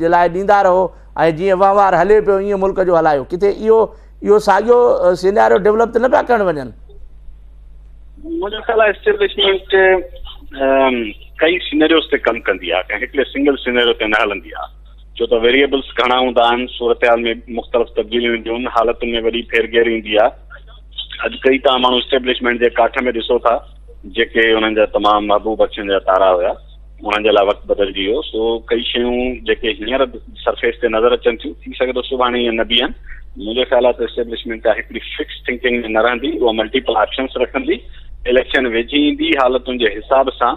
S1: جي لاء ڏيندا رهو ۽ جيئن وهنوار هلي پيو ائين ملڪ جو هلايو. ڪٿي اهو اهو ساڳيو سيناريو ڊولپ ته نه پيا ڪرڻ وڃن؟
S3: منهنجو خيال آهي اسٽيبلشمينٽ ڪئي سيناريوز تي ڪم ڪندي آهي، ڪنهن هڪڙي سنگل سيناريو تي نه هلندي آهي، ڇو ته ويريبلس گهڻا هوندا آهن، صورتحال ۾ مختلف تبديليون اينديون آهن، حالتن ۾ وڏي ڦيرگهير ايندي آهي. اڄ ڪئي توهان ماڻهو اسٽيبلشمينٽ جي ڪاٺ ۾ ڏسو ٿا، جيڪي انهن جا تمام محبوب اکين جا تارا هيا، انهن جي لاء وقت بدلجي ويو. سو ڪئي شيون جيڪي هينئر سرفيس تي نظر اچن ٿيون، ٿي سگهي ٿو سڀاڻي ائين نه بيهن. منهنجو خيال آهي ته اسٽيبلشمينٽ ڪا هڪڙي فڪس ٿنڪنگ ۾ نه رهندي، اها ملٽيپل آپشنس رکندي. اليڪشن ويجهي ايندي، حالتن جي حساب سان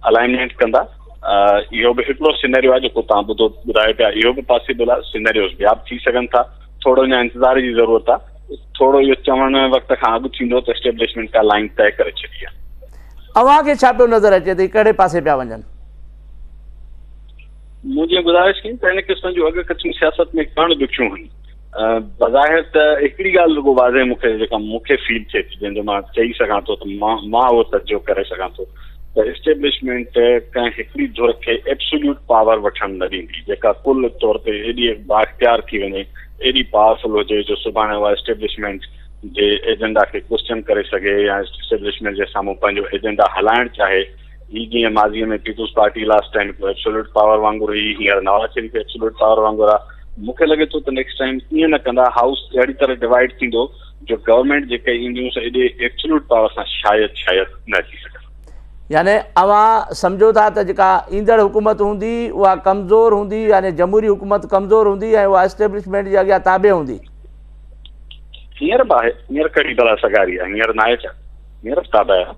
S3: الائنمينٽ ڪندا. اهو به هڪڙو سيناريو آهي جيڪو توهان ٻڌو ٻڌايو پيا، اهو به پاسيبل آهي. سيناريوز ٻيا به ٿي سگهن ٿا. ٿورو اڃا انتظار جي ضرورت آهي. ٿورو اهو چوڻ وقت کان اڳ ٿيندو ته اسٽيبلشمينٽ ڪا لائين طئي ڪري ڇڏي آهي.
S1: اوهان کي ڇا پيو نظر اچي ته هي ڪهڙي پاسي پيا وڃن؟
S3: مون جيئن گذارش ڪئي ته ان قسم جون اڳڪٿيون سياست ۾ ڪرڻ ڏکيون هن. بظاهر ته هڪڙي ڳالهه رڳو واضح مون کي جيڪا مون کي فيل ٿئي ٿي، جنهن جو مان چئي سگهان ٿو ته مان اهو تجزيو ڪري سگهان ٿو ته اسٽيبلشمينٽ ڪنهن هڪڙي ڌر کي ايبسوليوٽ پاور وٺڻ نه ڏيندي، جيڪا ڪل طور تي ايڏي بااختيار ٿي وڃي، ايڏي پاورفل هجي جو سڀاڻي اها اسٽيبلشمينٽ جي ايجنڊا کي ڪوسچن ڪري سگهي يا اسٽيبلشمينٽ جي سامهون پنهنجو ايجنڊا هلائڻ چاهي. هي جيئن ماضي ۾ پيپلز پارٽي لاسٽ ٽائيم هڪڙو ايبسوليوٽ پاور وانگر هئي، هينئر نواز شريف ايبسوليوٽ پاور وانگر آهي. مون کي لڳي ٿو ته نيڪسٽ ٽائيم ائين نه ڪندا، هائوس اهڙي طرح ڊوائيڊ ٿيندو جو گورنمينٽ جيڪي اينديون سي ايڏي ايبسوليوٽ پاور سان شايد شايد نه اچي سگهن.
S1: يعني اوهان سمجهو ٿا ته جيڪا ايندڙ حڪومت هوندي اها ڪمزور هوندي يعني جمهوري حڪومت ڪمزور هوندي ۽ اها اسٽيبلشمينٽ جي اڳيان تابع هوندي.
S3: هينئر به آهي، هينئر ڪهڙي بلا سگهاري آهي، هينئر ناهي ڇا؟ هينئر به تابع آهي.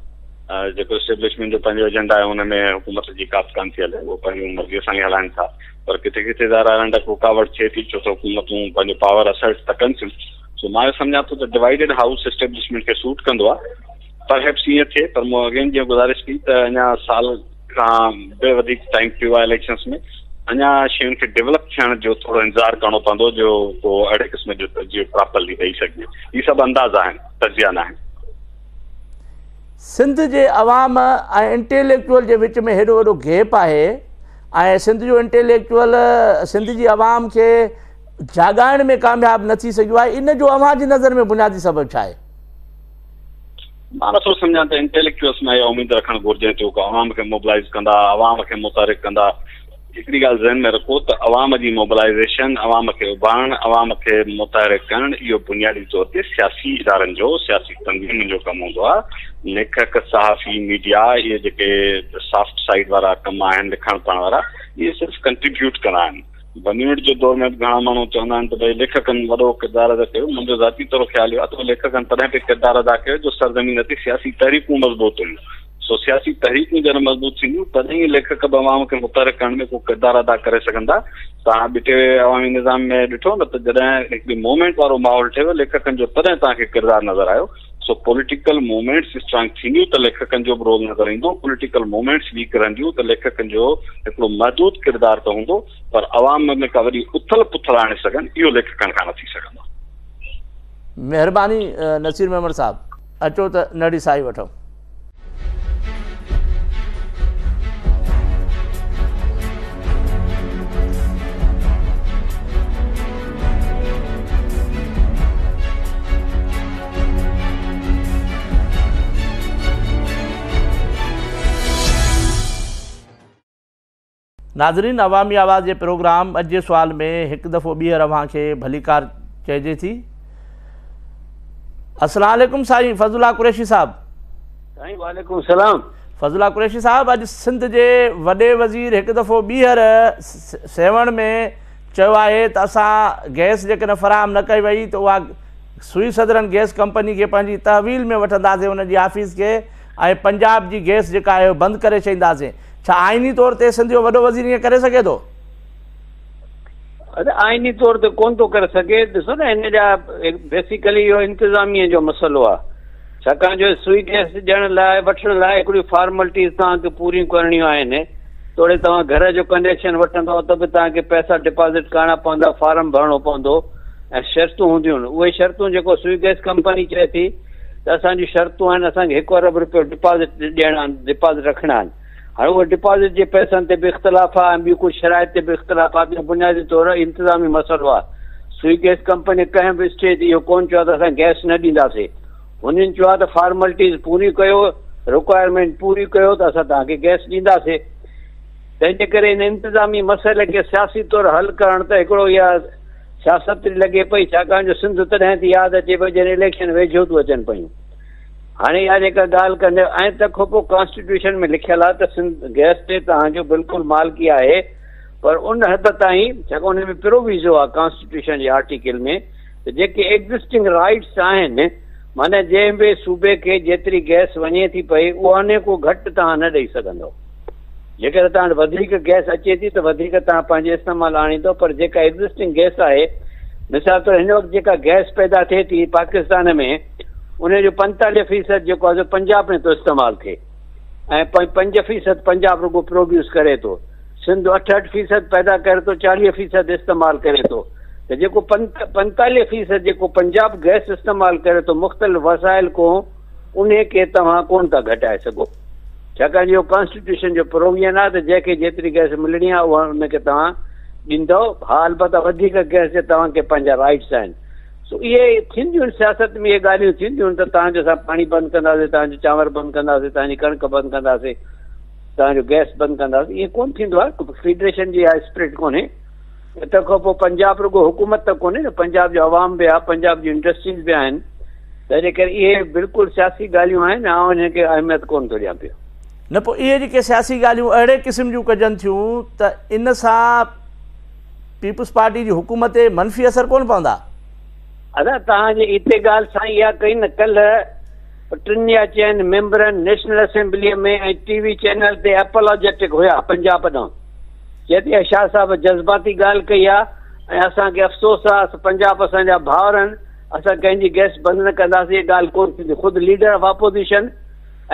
S3: جيڪو اسٽيبلشمينٽ جو پنهنجو ايجنڊا آهي ان ۾ حڪومت جي ڪا به ڪانه ٿي هلي، اهو پنهنجي مرضيء سان ئي هلائن ٿا. پر ڪٿي ڪٿي ظاهر آهي رنڊڪ رڪاوٽ ٿئي ٿي ڇو ته حڪومتون پنهنجو پاور اسرٽ ته ڪن ٿيون. سو مان اهو سمجهان ٿو ته ڊوائيڊڊ هائوس اسٽيبلشمينٽ کي سوٽ ڪندو آهي. پرهيپس ائين ٿئي پر مون اگين جيئن گذارش ڪئي ته اڃا سال کان به وڌيڪ ٽائيم پيو آهي اليڪشنس ۾ اڃا شين کي ڊيولپ ٿيڻ جو ٿورو انتظار ڪرڻو پوندو جو ڪو اهڙي قسم جو تجزيو پراپرلي ڏئي سگهجي. هي سڀ اندازا آهن، تجزيا ناهن.
S1: سنڌ جي عوام ۽ انٽيليڪچوئل جي وچ ۾ هيڏو وڏو گيپ آهي ۽ سنڌ جو انٽيليڪچوئل سنڌ جي عوام کي جاڳائڻ ۾ ڪامياب نه ٿي سگهيو آهي، ان جو اوهان جي نظر ۾ بنيادي سبب ڇا آهي؟
S3: مان نٿو سمجهان ته انٽيليڪچوئلس مان اها اميد رکڻ گهرجي ته هو عوام کي موبلائيز ڪندا، عوام کي متحرڪ ڪندا. هڪڙي ڳالهه ذهن ۾ رکو ته عوام جي موبلائيزيشن، عوام کي اڀارڻ، عوام کي متحرڪ ڪرڻ اهو بنيادي طور تي سياسي ادارن جو، سياسي تنظيمن جو ڪم هوندو آهي. ليکڪ، صحافي، ميڊيا اهي جيڪي سافٽ سائيڊ وارا ڪم آهن لکڻ پڙهڻ وارا اهي صرف ڪنٽريبيوٽ ڪندا آهن. ون يونٽ جي دور ۾ به گهڻا ماڻهو چوندا آهن ته ڀئي ليکڪن وڏو ڪردار ادا ڪيو. منهنجو ذاتي طور خيال اهو آهي ته ليکڪن تڏهن پئي ڪردار ادا ڪيو جو سرزمين تي سياسي تحريڪون مضبوط هيون. سو سياسي تحريڪون جڏهن مضبوط ٿينديون تڏهن ئي ليکڪ به عوام کي متحرڪ ڪرڻ ۾ ڪو ڪردار ادا ڪري سگهندا. توهان ٻٽي عوامي نظام ۾ ڏٺو نه ته جڏهن هڪڙي موومينٽ وارو ماحول ٺهيو ليکڪن جو تڏهن توهان کي ڪردار نظر آيو. سو پوليٽيڪل موومينٽس اسٽرانگ ٿينديون ته ليکڪن جو به رول نظر ايندو، پوليٽيڪل موومينٽس ويڪ رهنديون ته ليکڪن جو هڪڙو محدود ڪردار ته هوندو پر عوام ۾ ڪا وڏي اٿل پٿل آڻي سگهن اهو ليکڪن کان نه ٿي سگهندو.
S1: مهرباني نصير ميمڻ صاحب. اچو ته نڙي ساهي وٺون. ناظرين عوامي آواز جي پروگرام اڄ جي سوال ۾ هڪ دفعو ٻيهر اوهان کي ڀليڪار چئجي ٿي. السلام عليڪم سائين فضل الله قريشي صاحب.
S4: سائين وعليڪم السلام.
S1: فضل الله قريشي صاحب اڄ سنڌ جي وڏي وزير هڪ دفعو ٻيهر سيوهڻ ۾ چيو آهي ته اسان گئس جيڪڏهن فراهم نه ڪئي وئي ته اها سوئي سدرن گئس ڪمپني کي پنهنجي تحويل ۾ وٺنداسين ان جي آفيس کي ۽ پنجاب جي گئس جيڪا آهي بند ڪري ڇڏينداسين ڇا آئيني طور تي سنڌ جو وڏو وزير ائين ڪري سگهي ٿو؟
S4: ادا آئيني طور تي ڪونه ٿو ڪري سگهي ڏسو نه هن جا بيسيڪلي اهو انتظاميه جو مسئلو آهي ڇاڪاڻ جو سوئي گئس ڏيڻ لاء وٺڻ لاء هڪڙيون فارملٽيز توهان کي پوريون ڪرڻيون آهن. توڙي توهان گهر جو ڪنيڪشن وٺندؤ ته به توهان کي پئسا ڊپازٽ ڪرڻا پوندا، فارم ڀرڻو پوندو ۽ شرطون هونديون آهن. اهي شرطون جيڪو سوئي گئس ڪمپني چئي ٿي ته اسان جون شرطون آهن اسان کي هڪ ارب رپيو ڊپازٽ ڏيڻا آهن، ڊپازٽ رکڻا آهن. هاڻي اهي ڊپازٽ جي پئسن تي به اختلاف آهي ۽ ٻيون ڪجهه شرائط تي به اختلاف آهي. ٻيو بنيادي طور انتظامي مسئلو آهي. سوئي گئس ڪمپني ڪنهن به اسٽيج تي اهو ڪونه چيو آهي ته اسان گئس نه ڏينداسين. هنن چيو آهي ته فارملٽيز پوريون ڪيو، رڪوائرمينٽ پوري ڪيو ته اسان توهان کي گئس ڏينداسين. تنهن جي ڪري ان انتظامي مسئلي کي سياسي طور حل ڪرڻ ته هڪڙو اها سياست لڳي پئي ڇاڪاڻ جو سنڌ تڏهن ٿي ياد اچي پئي جڏهن اليڪشن ويجهو ٿيون اچن پيون. هاڻي اها جيڪا ڳالهه ڪندي ۽ تنهن کان پوء ڪانسٽيٽيوشن ۾ لکيل آهي ته سنڌ گئس تي توهان جو بلڪل مالڪي آهي پر ان حد تائين ڇاڪاڻ ان ۾ پروويزو آهي ڪانسٽيٽيوشن جي آرٽيڪل ۾ ته جيڪي ايگزسٽنگ رائٽس آهن معنيٰ جنهن به صوبي کي جيتري گئس وڃي ٿي پئي اها ان کان گهٽ توهان نه ڏئي سگهندؤ. جيڪڏهن توهان وٽ وڌيڪ گئس اچي ٿي ته وڌيڪ توهان پنهنجي استعمال آڻيندو پر جيڪا ايگزسٽنگ گئس آهي مثال طور هن وقت جيڪا گئس پيدا ٿئي ٿي پاڪستان ۾ ان جو 45 فيصد جيڪو آهي سو پنجاب ۾ ٿو استعمال ٿئي ۽ 5 فيصد پنجاب رڳو پروڊيوس ڪري ٿو سنڌ 68 فيصد پيدا ڪري ٿو 40 فيصد استعمال ڪري ٿو ته جيڪو 45 فيصد جيڪو پنجاب گئس استعمال ڪري ٿو مختلف وسائل کان انهي کي توهان ڪونه ٿا گهٽائي سگهو ڇاڪاڻ جو اهو ڪانسٽيٽيوشن جو پروويزن آهي ته جنهن کي جيتري گئس ملڻي آهي اها ان کي توهان ڏيندؤ ها البته وڌيڪ گئس جي توهان کي پنهنجا رائٽس آهن سو اهي ٿينديون آهن سياست ۾ اهي ڳالهيون ٿينديون آهن ته توهان جو اسان پاڻي بند ڪنداسين توهان جو چانور بند ڪنداسين توهان جي ڪڻڪ بند ڪنداسين توهان جو گئس بند ڪنداسين ائين ڪونه ٿيندو آهي فيڊريشن جي اها اسپرٽ ڪونهي تنهن کان پوء پنجاب رڳو حڪومت ته ڪونهي نه پنجاب جو عوام به آهي پنجاب جون انڊسٽريز به آهن تنهن جي ڪري اهي بلڪل سياسي ڳالهيون آهن آئون انهن کي اهميت ڪونه ٿو ڏيان پيو.
S1: نه پوء اهي جيڪي سياسي ڳالهيون اهڙي قسم جون ڪجن ٿيون ته ان سان پيپلز پارٽي جي حڪومت تي منفي اثر ڪونه پوندا؟
S4: ادا توهان جي اتي ڳالهه سائين اها ڪئي نه ڪلهه ٽن يا چئن ميمبرن نيشنل اسيمبليء ۾ ۽ ٽي وي چينل تي اپالاجيٽڪ هيا پنجاب ڏانهن چئي ٿي شاهه صاحب جذباتي ڳالهه ڪئي آ ۽ اسان کي افسوس آ پنجاب اسان جا ڀائر آهن اسان ڪنهن جي گئس بند نه ڪنداسين اها ڳالهه ڪونه ٿيندي خود ليڊر آف اپوزيشن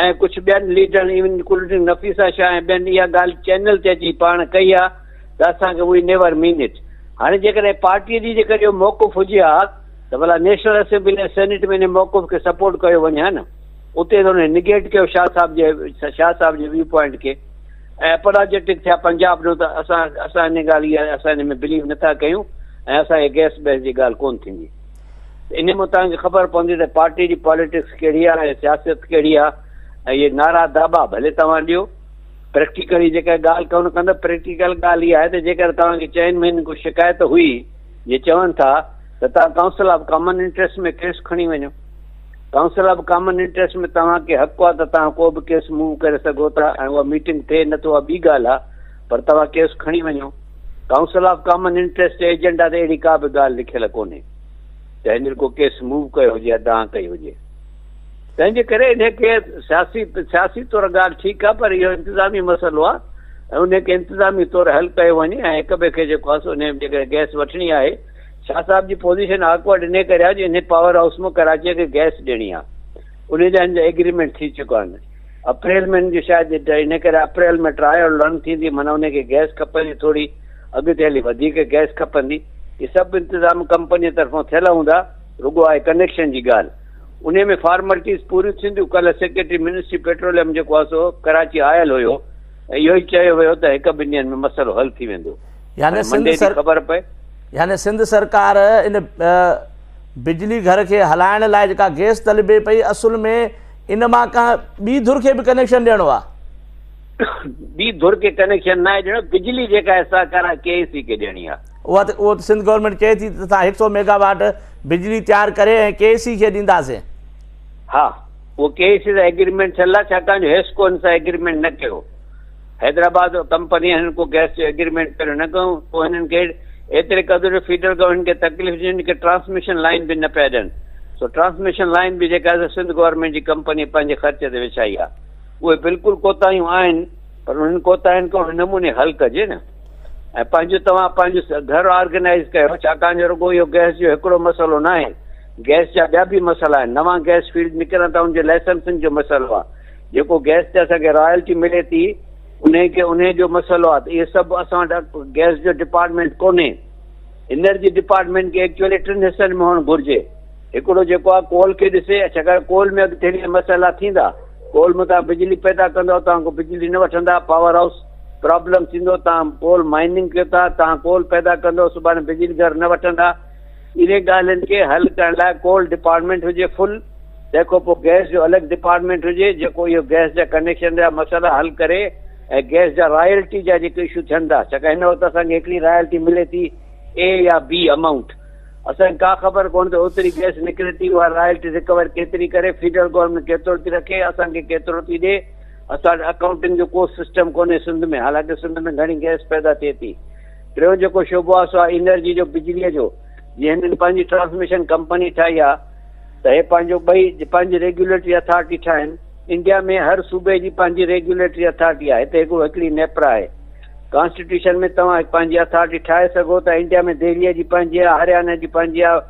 S4: ۽ ڪجهه ٻين ليڊرن ايون انڪلوڊنگ نفيسه شاهه ۽ ٻين اها ڳالهه چينل تي اچي پاڻ ڪئي آهي ته اسان کي وي نيور مين it هاڻي جيڪڏهن پارٽي جي جيڪڏهن اهو موقف هجي ها ته ڀلا نيشنل اسيمبلي ۽ سينيٽ ۾ ان موقف کي سپورٽ ڪيو وڃي ها نه اتي ته انهن نگيٽ ڪيو شاهه صاحب جي شاهه صاحب جي ويو پوائنٽ کي ۽ اپالاجيٽڪ ٿيا پنجاب ڏانهن ته اسان اسان ان ڳالهه اها اسان ان ۾ بليو نٿا ڪيون ۽ اسان کي گئس بيس جي ڳالهه ڪونه ٿيندي ته ان مان توهان کي خبر پوندي ته پارٽي جي پاليٽڪس ڪهڙي آهي ۽ سياست ڪهڙي آهي ۽ اهي نعرا داٻا ڀلي توهان ڏيو پريڪٽيڪلي جيڪا ڳالهه ڪونه ڪندو پريڪٽيڪل ڳالهه اها آهي ته جيڪر توهان کي چئن مهينن کان شڪايت هئي جي چون ٿا ته توهان council of common interest ۾ case کڻي وڃو ڪائونسل آف ڪامن انٽريسٽ ۾ توهان کي حق آهي ته توهان ڪو به ڪيس موو ڪري سگهو ٿا ۽ اها ميٽنگ ٿئي نه ٿو اها ٻي ڳالهه آهي پر توهان ڪيس کڻي وڃو. ڪائونسل آف ڪامن انٽريسٽ جي ايجنڊا تي اهڙي ڪا به ڳالهه لکيل ڪونهي ته هينئر ڪو ڪيس موو ڪيو هجي يا دانهن ڪئي هجي. تنهن جي ڪري انهي کي سياسي سياسي طور ڳالهه ٺيڪ آهي پر اهو انتظامي مسئلو آهي ۽ انهي کي انتظامي طور حل ڪيو وڃي ۽ هڪ ٻئي کي جيڪو آهي سو انهي جيڪڏهن گئس وٺڻي آهي شاهه صاحب جي پوزيشن آڪورڊ انهي ڪري آهي جو انهي پاور هائوس مان ڪراچيء کي گئس ڏيڻي آهي انهي جا هن جا ايگريمينٽ ٿي چڪا آهن اپريل ۾ هن جو شايد انهي ڪري اپريل ۾ ٽرائل رن ٿيندي معنيٰ انهي کي گئس کپندي ٿوري اڳتي هلي وڌيڪ گئس کپندي اهي سڀ انتظام ڪمپنيء طرفان ٿيل هوندا رڳو آهي ڪنيڪشن جي ڳالهه انهي ۾ فارملٽيز پوريون ٿينديون ڪلهه سيڪريٽري منسٽري پيٽروليم جيڪو آهي سو ڪراچي آيل هيو ۽ اهو ئي چيو ويو ته هڪ ٻن ڏينهن ۾ مسئلو حل ٿي ويندو
S1: يعني سنڌ سر
S4: خبر پئي.
S1: يعني سنڌ سرڪار ان بجلي گهر کي هلائڻ لاء جيڪا گئس طلبي پئي اصل ۾ ان مان ڪنهن ٻي ڌر کي به ڪنيڪشن ڏيڻو آ.
S4: ٻي ڌر کي ڪنيڪشن ناهي ڏيڻو بجلي جيڪا آهي سا ڪرا ڪي اي سي کي ڏيڻي آ.
S1: اها ته اهو ته سنڌ گورنمينٽ چئي ٿي ته اسان هڪ سئو ميگا واٽ بجلي تيار ڪري ۽ ڪي اي سي کي ڏينداسين.
S4: ها. اهو ڪي اي سي سان ايگريمينٽ ٿيل آهي، ڇاڪاڻ جو حيسڪو هن سان ايگريمينٽ نه ڪيو. حيدرآباد ڪمپني هنن ڪو گئس جو ايگريمينٽ پهريون نه ڪيو، پوء هنن کي ايتري قدر جو فيڊرل گورنمينٽ هن کي تڪليف ڏني، هن کي ٽرانسميشن لائين به نه پيا ڏين. سو ٽرانسميشن لائين به جيڪا آهي سا سنڌ گورنمينٽ جي ڪمپني پنهنجي خرچ تي وڇائي آهي. اهي بلڪل ڪوتاهيون آهن، پر انهن ڪوتاهين کي ان نموني حل ڪجي نه ۽ پنهنجو توهان پنهنجو گهر آرگنائيز ڪيو، ڇاڪاڻ جو رڳو اهو گئس جو هڪڙو مسئلو ناهي. گئس جا ٻيا به مسئلا آهن، نوان گئس فيلڊ نڪرن ٿا ان جي لائسنسن جو مسئلو آهي، جيڪو گئس تي اسان کي رائلٽي ملي ٿي انهي کي انهي جو مسئلو آهي ته اهي سڀ اسان وٽ گئس جو ڊپارٽمينٽ ڪونهي. انرجي ڊپارٽمينٽ کي ايڪچوئلي ٽن حصن ۾ هئڻ گهرجي، هڪڙو جيڪو آهي ڪول کي ڏسي، ڇاڪاڻ ڪول ۾ اڳتي هلي مسئلا ٿيندا، ڪول ۾ توهان بجلي پيدا ڪندؤ توهان کان بجلي نه وٺندا، پاور هائوس پرابلم ٿيندو، توهان ڪول مائننگ ڪيو ٿا، توهان ڪول پيدا ڪندؤ سڀاڻي بجلي گهر نه وٺندا. انهن ڳالهين کي حل ڪرڻ لاء ڪول ڊپارٽمينٽ هجي فل، تنهن کان پوء گئس جو الڳ ڊپارٽمينٽ هجي جيڪو اهو گئس جا ڪنيڪشن جا مسئلا حل ڪري ۽ گئس جا رائلٽي جا جيڪي اشو ٿين ٿا، ڇاڪاڻ هن وقت اسان کي هڪڙي رائلٽي ملي ٿي اي يا بي امائونٽ، اسان کي ڪا خبر ڪونهي ته اوتري گئس نڪري ٿي اها رائلٽي رڪور ڪيتري ڪري، فيڊرل گورنمينٽ ڪيترو ٿي رکي، اسان کي ڪيترو ٿي ڏي، اسان وٽ اڪائونٽنگ جو ڪو سسٽم ڪونهي سنڌ ۾، حالانڪه سنڌ ۾ گهڻي گئس پيدا ٿئي ٿي. ٽيون جيڪو شعبو آهي سو آهي انرجي جو، بجليء جو، جيئن هنن پنهنجي ٽرانسميشن ڪمپني ٺاهي آهي ته هي پنهنجو ٻئي پنهنجي ريگيوليٽري اٿارٽي ٺاهين. انڊيا ۾ هر صوبي جي پنهنجي ريگيوليٽري اٿارٽي آهي، هتي هڪڙو هڪڙي نيپرا آهي. ڪانسٽيٽيوشن ۾ توهان پنهنجي اٿارٽي ٺاهي سگهو ٿا. انڊيا ۾ دهليء جي پنهنجي آهي، هريانا جي پنهنجي آهي،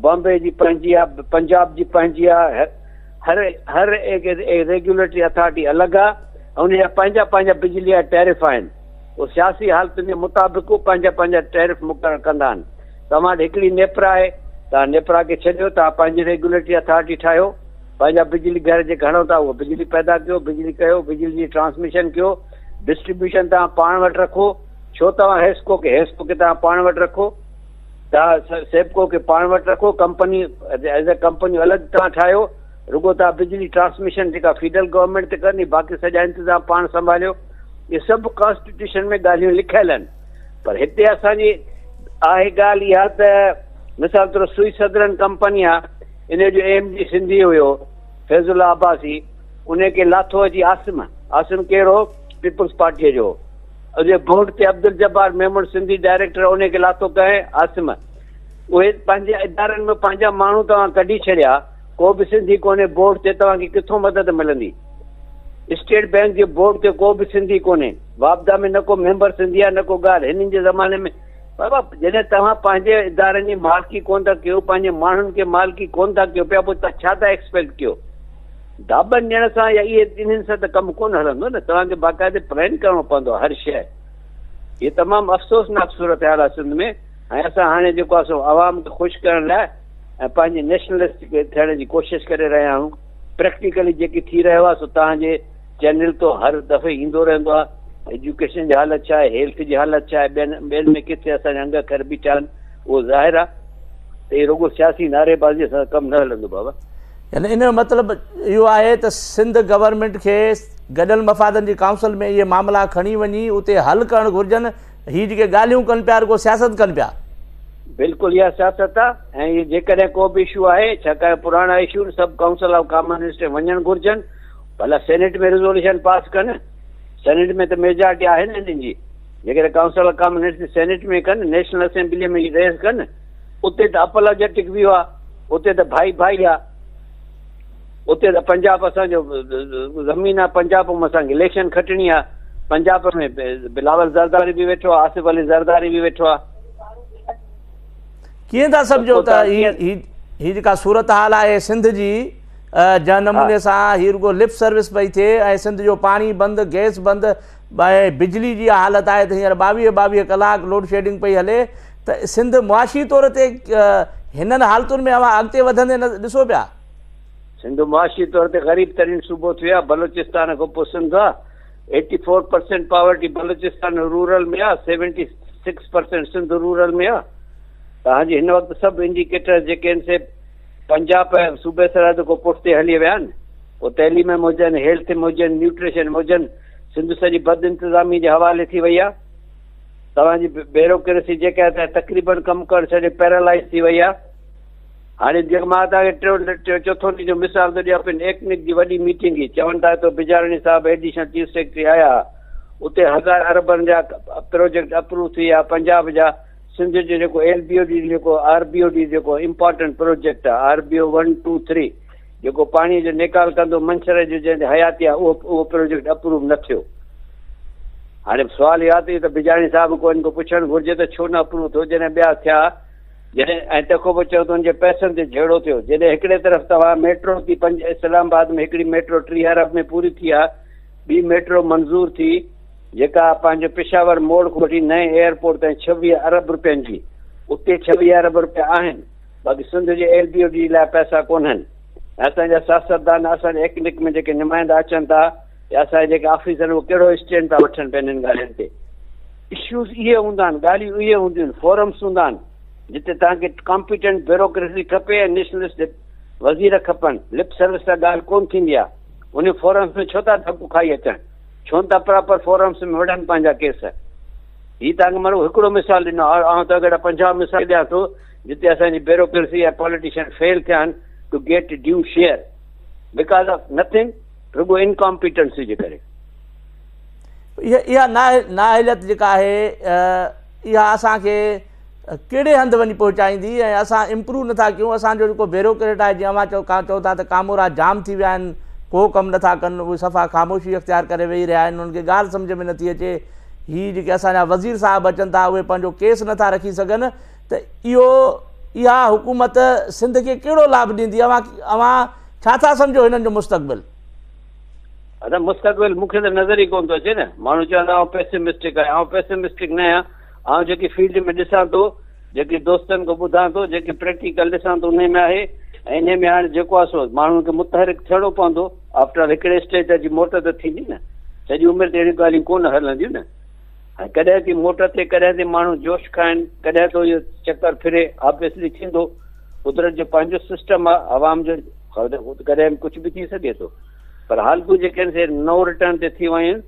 S4: بامبي جي پنهنجي آهي، پنجاب جي پنهنجي آهي، هر هر ريگيوليٽري اٿارٽي الڳ آهي ۽ ان جا پنهنجا پنهنجا بجليء جا ٽيرف آهن. اهو سياسي حالتن جي مطابق هو پنهنجا پنهنجا ٽيرف مقرر ڪندا آهن. توهان وٽ هڪڙي نيپرا آهي، توهان نيپرا کي ڇڏيو، توهان پنهنجي ريگيوليٽري اٿارٽي ٺاهيو، پنهنجا بجلي گهر جيڪي هڻو ٿا اهو بجلي پيدا ڪيو، بجلي ڪيو، بجلي جي ٽرانسميشن ڪيو، ڊسٽريبيوشن توهان پاڻ وٽ رکو، ڇو توهان حيسڪو کي، حيسڪو کي توهان پاڻ وٽ رکو، توهان سيپڪو کي پاڻ وٽ رکو، ڪمپني ايز اي ڪمپني الڳ توهان ٺاهيو، رڳو توهان بجلي ٽرانسميشن جيڪا فيڊرل گورنمينٽ تي ڪرڻي باقي سڄا انتظام پاڻ سنڀاليو. اهي سڀ ڪانسٽيٽيوشن ۾ ڳالهيون لکيل آهن پر هتي اسان جي آهي ڳالهه اها ته مثال طور سوئي سدرن ڪمپني آهي ان جو ايم ڊي سنڌي هيو فيض الله عباسي ان کي لاٿو اچي عاصم، عاصم ڪير هو؟ پيپلز پارٽيء جو هو. ان جي بورڊ تي عبدالجبار ميمڻ سنڌي ڊائريڪٽر ان کي لاٿو ڪنهن؟ عاصم. اهي پنهنجي ادارن ۾ پنهنجا ماڻهو توهان ڪڍي ڇڏيا، ڪو به سنڌي ڪونهي بورڊ تي توهان کي ڪٿون مدد ملندي؟ اسٽيٽ بئنڪ جي بورڊ تي ڪو به سنڌي ڪونهي، واپڊا ۾ نه ڪو ميمبر سنڌي آهي نه ڪو ڳالهه، هنن جي زماني ۾ بابا جڏهن توهان پنهنجي ادارن جي مالڪي ڪونه ٿا ڪيو، پنهنجي ماڻهن کي مالڪي ڪونه ٿا ڪيو پيا پوء توهان ڇا ٿا ايڪسپيڪٽ ڪيو؟ داٻن ڏيڻ سان يا اهي انهن سان ته ڪم ڪونه هلندو نه، توهان کي باقاعدي پلان ڪرڻو پوندو هر شيء. هي تمام افسوسناڪ صورتحال آهي سنڌ ۾ ۽ اسان هاڻي جيڪو آهي سو عوام کي خوش ڪرڻ لاء ۽ پنهنجي نيشنلسٽ ٿيڻ جي ڪوشش ڪري رهيا آهيون. پريڪٽيڪلي جيڪي ٿي رهيو آهي سو توهان جي چينل تو هر دفعي ايندو رهندو آهي. ايجوڪيشن جي حالت ڇا آهي، هيلٿ جي حالت ڇا آهي، ٻين ٻين ۾ ڪٿي اسان جا انگ اکر بيٺا آهن اهو ظاهر آهي ته هي رڳو سياسي نعريبازي سان ڪم نه هلندو بابا.
S1: يعني ان جو مطلب اهو آهي ته سنڌ گورنمينٽ کي گڏيل مفادن جي ڪائونسل ۾ اهي معاملا کڻي وڃي اتي حل ڪرڻ گهرجن، هي جيڪي ڳالهيون ڪن پيا رڳو سياست ڪن پيا.
S4: بلڪل اها سياست آ ۽ هي جيڪڏهن ڪو به اشو آهي ڇاڪاڻ پراڻا اشو آهن سڀ ڪائونسل آف ڪامن ۾ وڃڻ گهرجن ڀلا سينيٽ ۾ ريزوليوشن پاس ڪن سينيٽ ۾ ته ميجارٽي آهي نه هنن جي جيڪڏهن ڪائونسل آف ڪامن سينيٽ ۾ ڪن نيشنل اسيمبلي ۾ ريز ڪن اتي ته اپالاجيٽڪ ويو آ اتي ته ڀائي ڀائي آ اتي ته پنجاب اسان جو زمين آ پنجاب ۾ اسان کي اليڪشن کٽڻي آ پنجاب ۾ بلاول زرداري به ويٺو آ آصف علي زرداري به ويٺو آ.
S1: ڪيئن ٿا سمجهو ته هي هي جيڪا صورتحال آهي سنڌ جي جنهن نموني سان هي رڳو لپ سروس پئي ٿئي ۽ سنڌ جو پاڻي بند گئس بند ۽ بجلي جي اها حالت آهي ته هينئر ٻاويهه ٻاويهه ڪلاڪ لوڊ شيڊنگ پئي هلي ته سنڌ معاشي طور تي هنن حالتن ۾ اوهان اڳتي وڌندي نه ڏسو پيا؟
S4: سنڌ معاشي طور تي غريب ترين صوبو ٿيو آهي، بلوچستان کان پوء سنڌ آهي، eighty four percent poverty Balochistan rural ۾ آهي، 76% سنڌ رورل ۾ آهي. توهان جي هن وقت سڀ انڊيڪيٽرز جيڪي آهن سي پنجاب ۽ صوبي سرحد کان پٺتي هلي ويا آهن. پوء تعليم ۾ هجن، هيلٿ ۾ هجن، نيوٽريشن ۾ هجن، سنڌ سڄي بد انتظامي جي حوالي ٿي وئي آهي. توهان جي بيروڪريسي جيڪا آهي تقريبن ڪم ڪرڻ ڇڏي پيرالائز ٿي وئي آهي. هاڻي جيڪو مان توهان کي ٽيون ٽيون چوٿون ڏينهن جو مثال ٿو ڏيان پن ايڪنڪ جي وڏي ميٽنگ هئي چون ٿا ته بجاراڻي صاحب ايڊيشنل چيف سيڪريٽري آيا اتي هزار اربن جا پروجيڪٽ اپروو ٿي ويا پنجاب جا سنڌ جو جيڪو ايل بي او ڊي جيڪو آر بي او ڊي جيڪو امپارٽنٽ پروجيڪٽ آهي آر بي او 1 2 3 جيڪو پاڻي جو نيڪال ڪندو منڇر جو جنهن تي حياتي آهي اهو اهو پروجيڪٽ اپروو نه ٿيو. هاڻي سوال اهو آهي ته بجاراڻي صاحب کان ان کي پڇڻ گهرجي ته ڇو نه اپروو ٿيو جڏهن ٻيا ٿيا جڏهن ۽ تنهن کان پوء چيو ته ان جي پئسن تي جهيڙو ٿيو جڏهن هڪڙي طرف توهان ميٽرو ٿي پنج اسلام آباد ۾ هڪڙي ميٽرو 30 ارب ۾ پوري ٿي آهي ٻي ميٽرو منظور ٿي جيڪا پنهنجو پشاور موڙ کان وٺي نئين ايئرپورٽ تائين 26 ارب روپين جي اتي 26 ارب روپيا آهن باقي سنڌ جي ايل بي او ڊي لاء پئسا ڪونهن ۽ اسان جا سياستدان اسان جي ايڪنڪ ۾ جيڪي نمائندا اچن ٿا يا اسان جا جيڪي آفيسر اهي ڪهڙو اسٽينڊ ٿا وٺن پيا انهن ڳالهين تي. اشوز اهي هوندا آهن، ڳالهيون اهي هونديون آهن، فورمس هوندا آهن جتي توهان کي ڪامپيٽنٽ بيوروڪريسي کپي ۽ نيشنلسٽ وزير کپن، لپ سروس سان ڳالهه ڪونه ٿيندي آهي. انهن فورمس ۾ ڇو ٿا ڌڪ کائي اچن؟ ڇو نه ٿا پراپر فورمس ۾ وڙهن پنهنجا ڪيس؟ هي توهان کي مان رڳو هڪڙو مثال ڏنو آهي، آئون توهان کي اهڙا 50 مثال ڏيان ٿو جتي اسان جي بيوروڪريسي ۽ پاليٽيشن فيل ٿيا آهن to get due share because of nothing رڳو انڪامپيٽنسي جي ڪري.
S1: اها نااهليت جيڪا آهي اها اسان کي ڪهڙي هنڌ وڃي پهچائيندي ۽ اسان امپروو نٿا ڪيون اسان جو جيڪو بيوروڪريٽ آهي جيئن اوهان چئو چئو ٿا ته ڪامورا جام ٿي ويا آهن ڪو ڪم نٿا ڪن اهي صفا خاموشي اختيار ڪري ويهي رهيا آهن انهن کي ڳالهه سمجهه ۾ نٿي اچي هي جيڪي اسان جا وزير صاحب اچن ٿا اهي پنهنجو ڪيس نٿا رکي سگهن ته اهو اها حڪومت سنڌ کي ڪهڙو لاڀ ڏيندي اوهان اوهان ڇا ٿا سمجهو هنن جو مستقبل؟
S4: ادا مستقبل مون کي ته نظر ئي ڪونه ٿو اچي نه ماڻهو چوندا آئون پيسمسٽڪ آهيان آئون پيسمسٽڪ نه آهيان آئون جيڪي فيلڊ ۾ ڏسان ٿو جيڪي دوستن کان ٻڌان ٿو جيڪي پريڪٽيڪل ڏسان ٿو انهي ۾ آهي ۽ انهي ۾ هاڻي جيڪو آهي سو ماڻهن کي متحرڪ ٿيڻو پوندو آفٽر آل هڪڙي اسٽيج تي اچي موٽ ته ٿيندي نه سڄي عمر ته اهڙيون ڳالهيون ڪونه هلنديون نه ۽ ڪڏهن ٿي موٽ ٿئي ڪڏهن ٿي ماڻهو جوش کائن ڪڏهن ٿو اهو چڪر ڦري آبويسلي ٿيندو قدرت جو پنهنجو سسٽم آهي عوام جو ڪڏهن به ڪجهه به ٿي سگهي ٿو پر حالتون جيڪي آهن سي نو ريٽرن تي ٿي ويون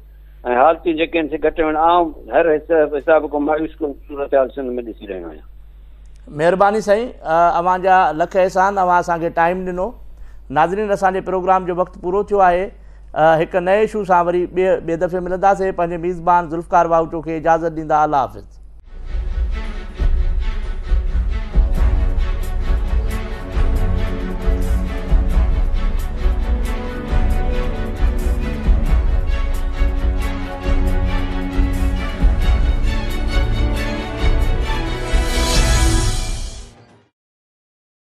S4: آهن ۽ حالتون جيڪي آهن سي گهٽ ويون آئون هر حساب کان مايوس ڪن صورتحال سنڌ ۾ ڏسي رهيو آهيان.
S1: مهرباني سائين اوهان جا لک احسان اوهان اسان کي ٽائيم ڏنو ناظرين اسان جي پروگرام جو وقت پورو ٿيو آهي هڪ نئين اشو سان وري ٻئي دفعي ملنداسين پنهنجي ميزبان ذوالفقار واهوچو کي اجازت ڏيندا الله حافظ.